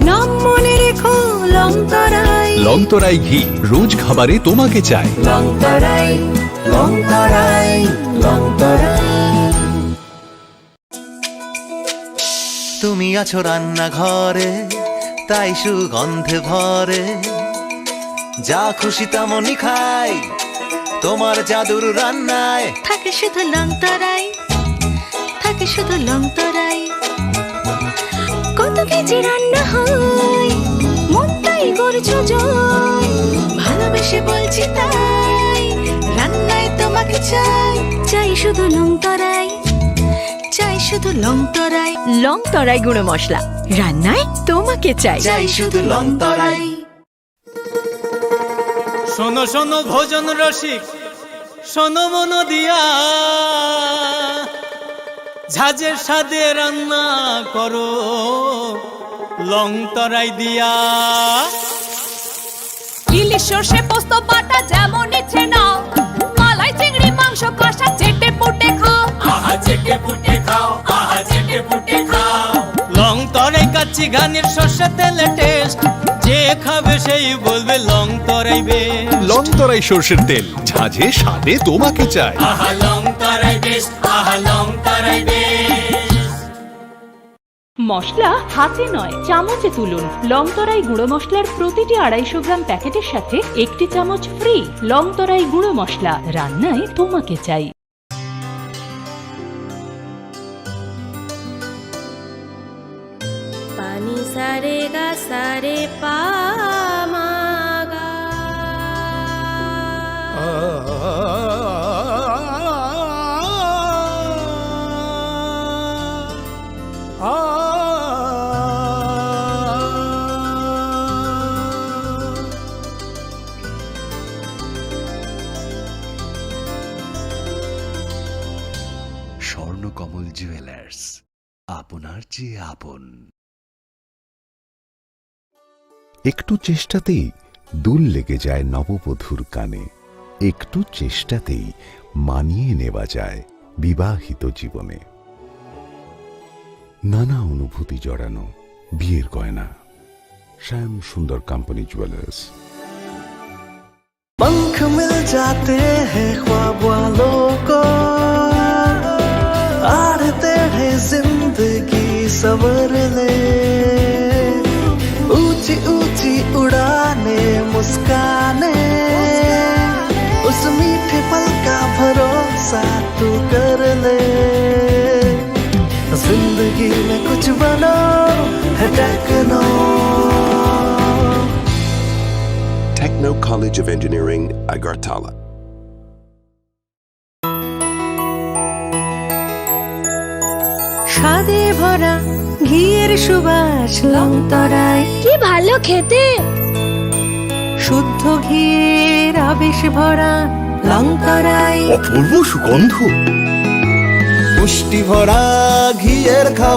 নাম মনে রেখো, লং তরাই। লং তরাই ঘি, রোজ খাবারে তোমাকে চাই। লং তরাই, লং তরাই, লং তরাই। তুমি আছো রান্নাঘরে, তাই সুগন্ধে ভরে। যা খুশি তেমনই খাই, তোমার জাদুর রান্নায়। থাকে শুধু লং তরাই, থাকে শুধু লং তরাই। কত কেজি রান্না হয়, মনটাই করছো জয়। ভালোবেসে বলছি তাই, রান্নায় তোমাকে চাই। চাই শুধু লং তরাই, চাই শুধু লং তরাই। লং তরাই গুঁড়ো মশলা, রান্নায় তোমাকে চাই। চাই শুধু লং তরাই। শোনো শোনো ভোজন রসিক, শোনো মন দিয়া, ঝাঁঝের স্বাদে রান্না করো লং তরাই দিয়া। ইলিশ সর্ষে পোস্ত বাটা যেমন ইচ্ছে নাও, মালাই চিংড়ি মাংস কষা চেটে পুটে খাও। আহা চেটে পুটে খাও, আহা চেটে পুটে খাও। লং তরাই কাচ্চি ঘানির সর্ষে তেলে টেস্ট, যে খাবে সেই বলবে লং তরাই বেস্ট। লং তরাই সর্ষের তেল, ঝাঁঝে স্বাদে তোমাকে চাই। আহা লং তরাই বেস্ট, আহা লং তরাই বেস্ট। মশলা হাতে নয়, চামচে তুলুন। লং তরাই গুঁড়ো মশলার প্রতিটি আড়াইশো গ্রাম প্যাকেটের সাথে একটি চামচ ফ্রি। লং তরাই গুঁড়ো মশলা, রান্নায় তোমাকে চাই। Pani sare ga sare pa ma ga. Amal jewellers, আপনার চেয়ে আপন। একটু চেষ্টাতেই দুল লেগে যায় নববধূর কানে। একটু চেষ্টাতেই মানিয়ে নেওয়া যায় বিবাহিত জীবনে। নানা অনুভূতি জড়ানো বিয়ের গয়না। শ্যাম সুন্দর কোম্পানি জুয়েলার্স। पंख मिल जाते हैं ख्वाब वालों को, आड़ते हैं जिंदगी सवर ले। ऊंची ऊंची उड़ाने, मुस्काने, उस मीठे पल का भरोसा तू कर ले। जिंदगी में कुछ बनो है techno. Techno College of Engineering, Agartala. স্বাদে ভরা ঘিয়ের সুবাস লং তরাই। কি ভালো খেতে! শুদ্ধ ঘিয়ের আবেশ ভরা লং তরাই। অপূর্ব সুগন্ধ। পুষ্টি ভরা ঘিয়ের খাবার।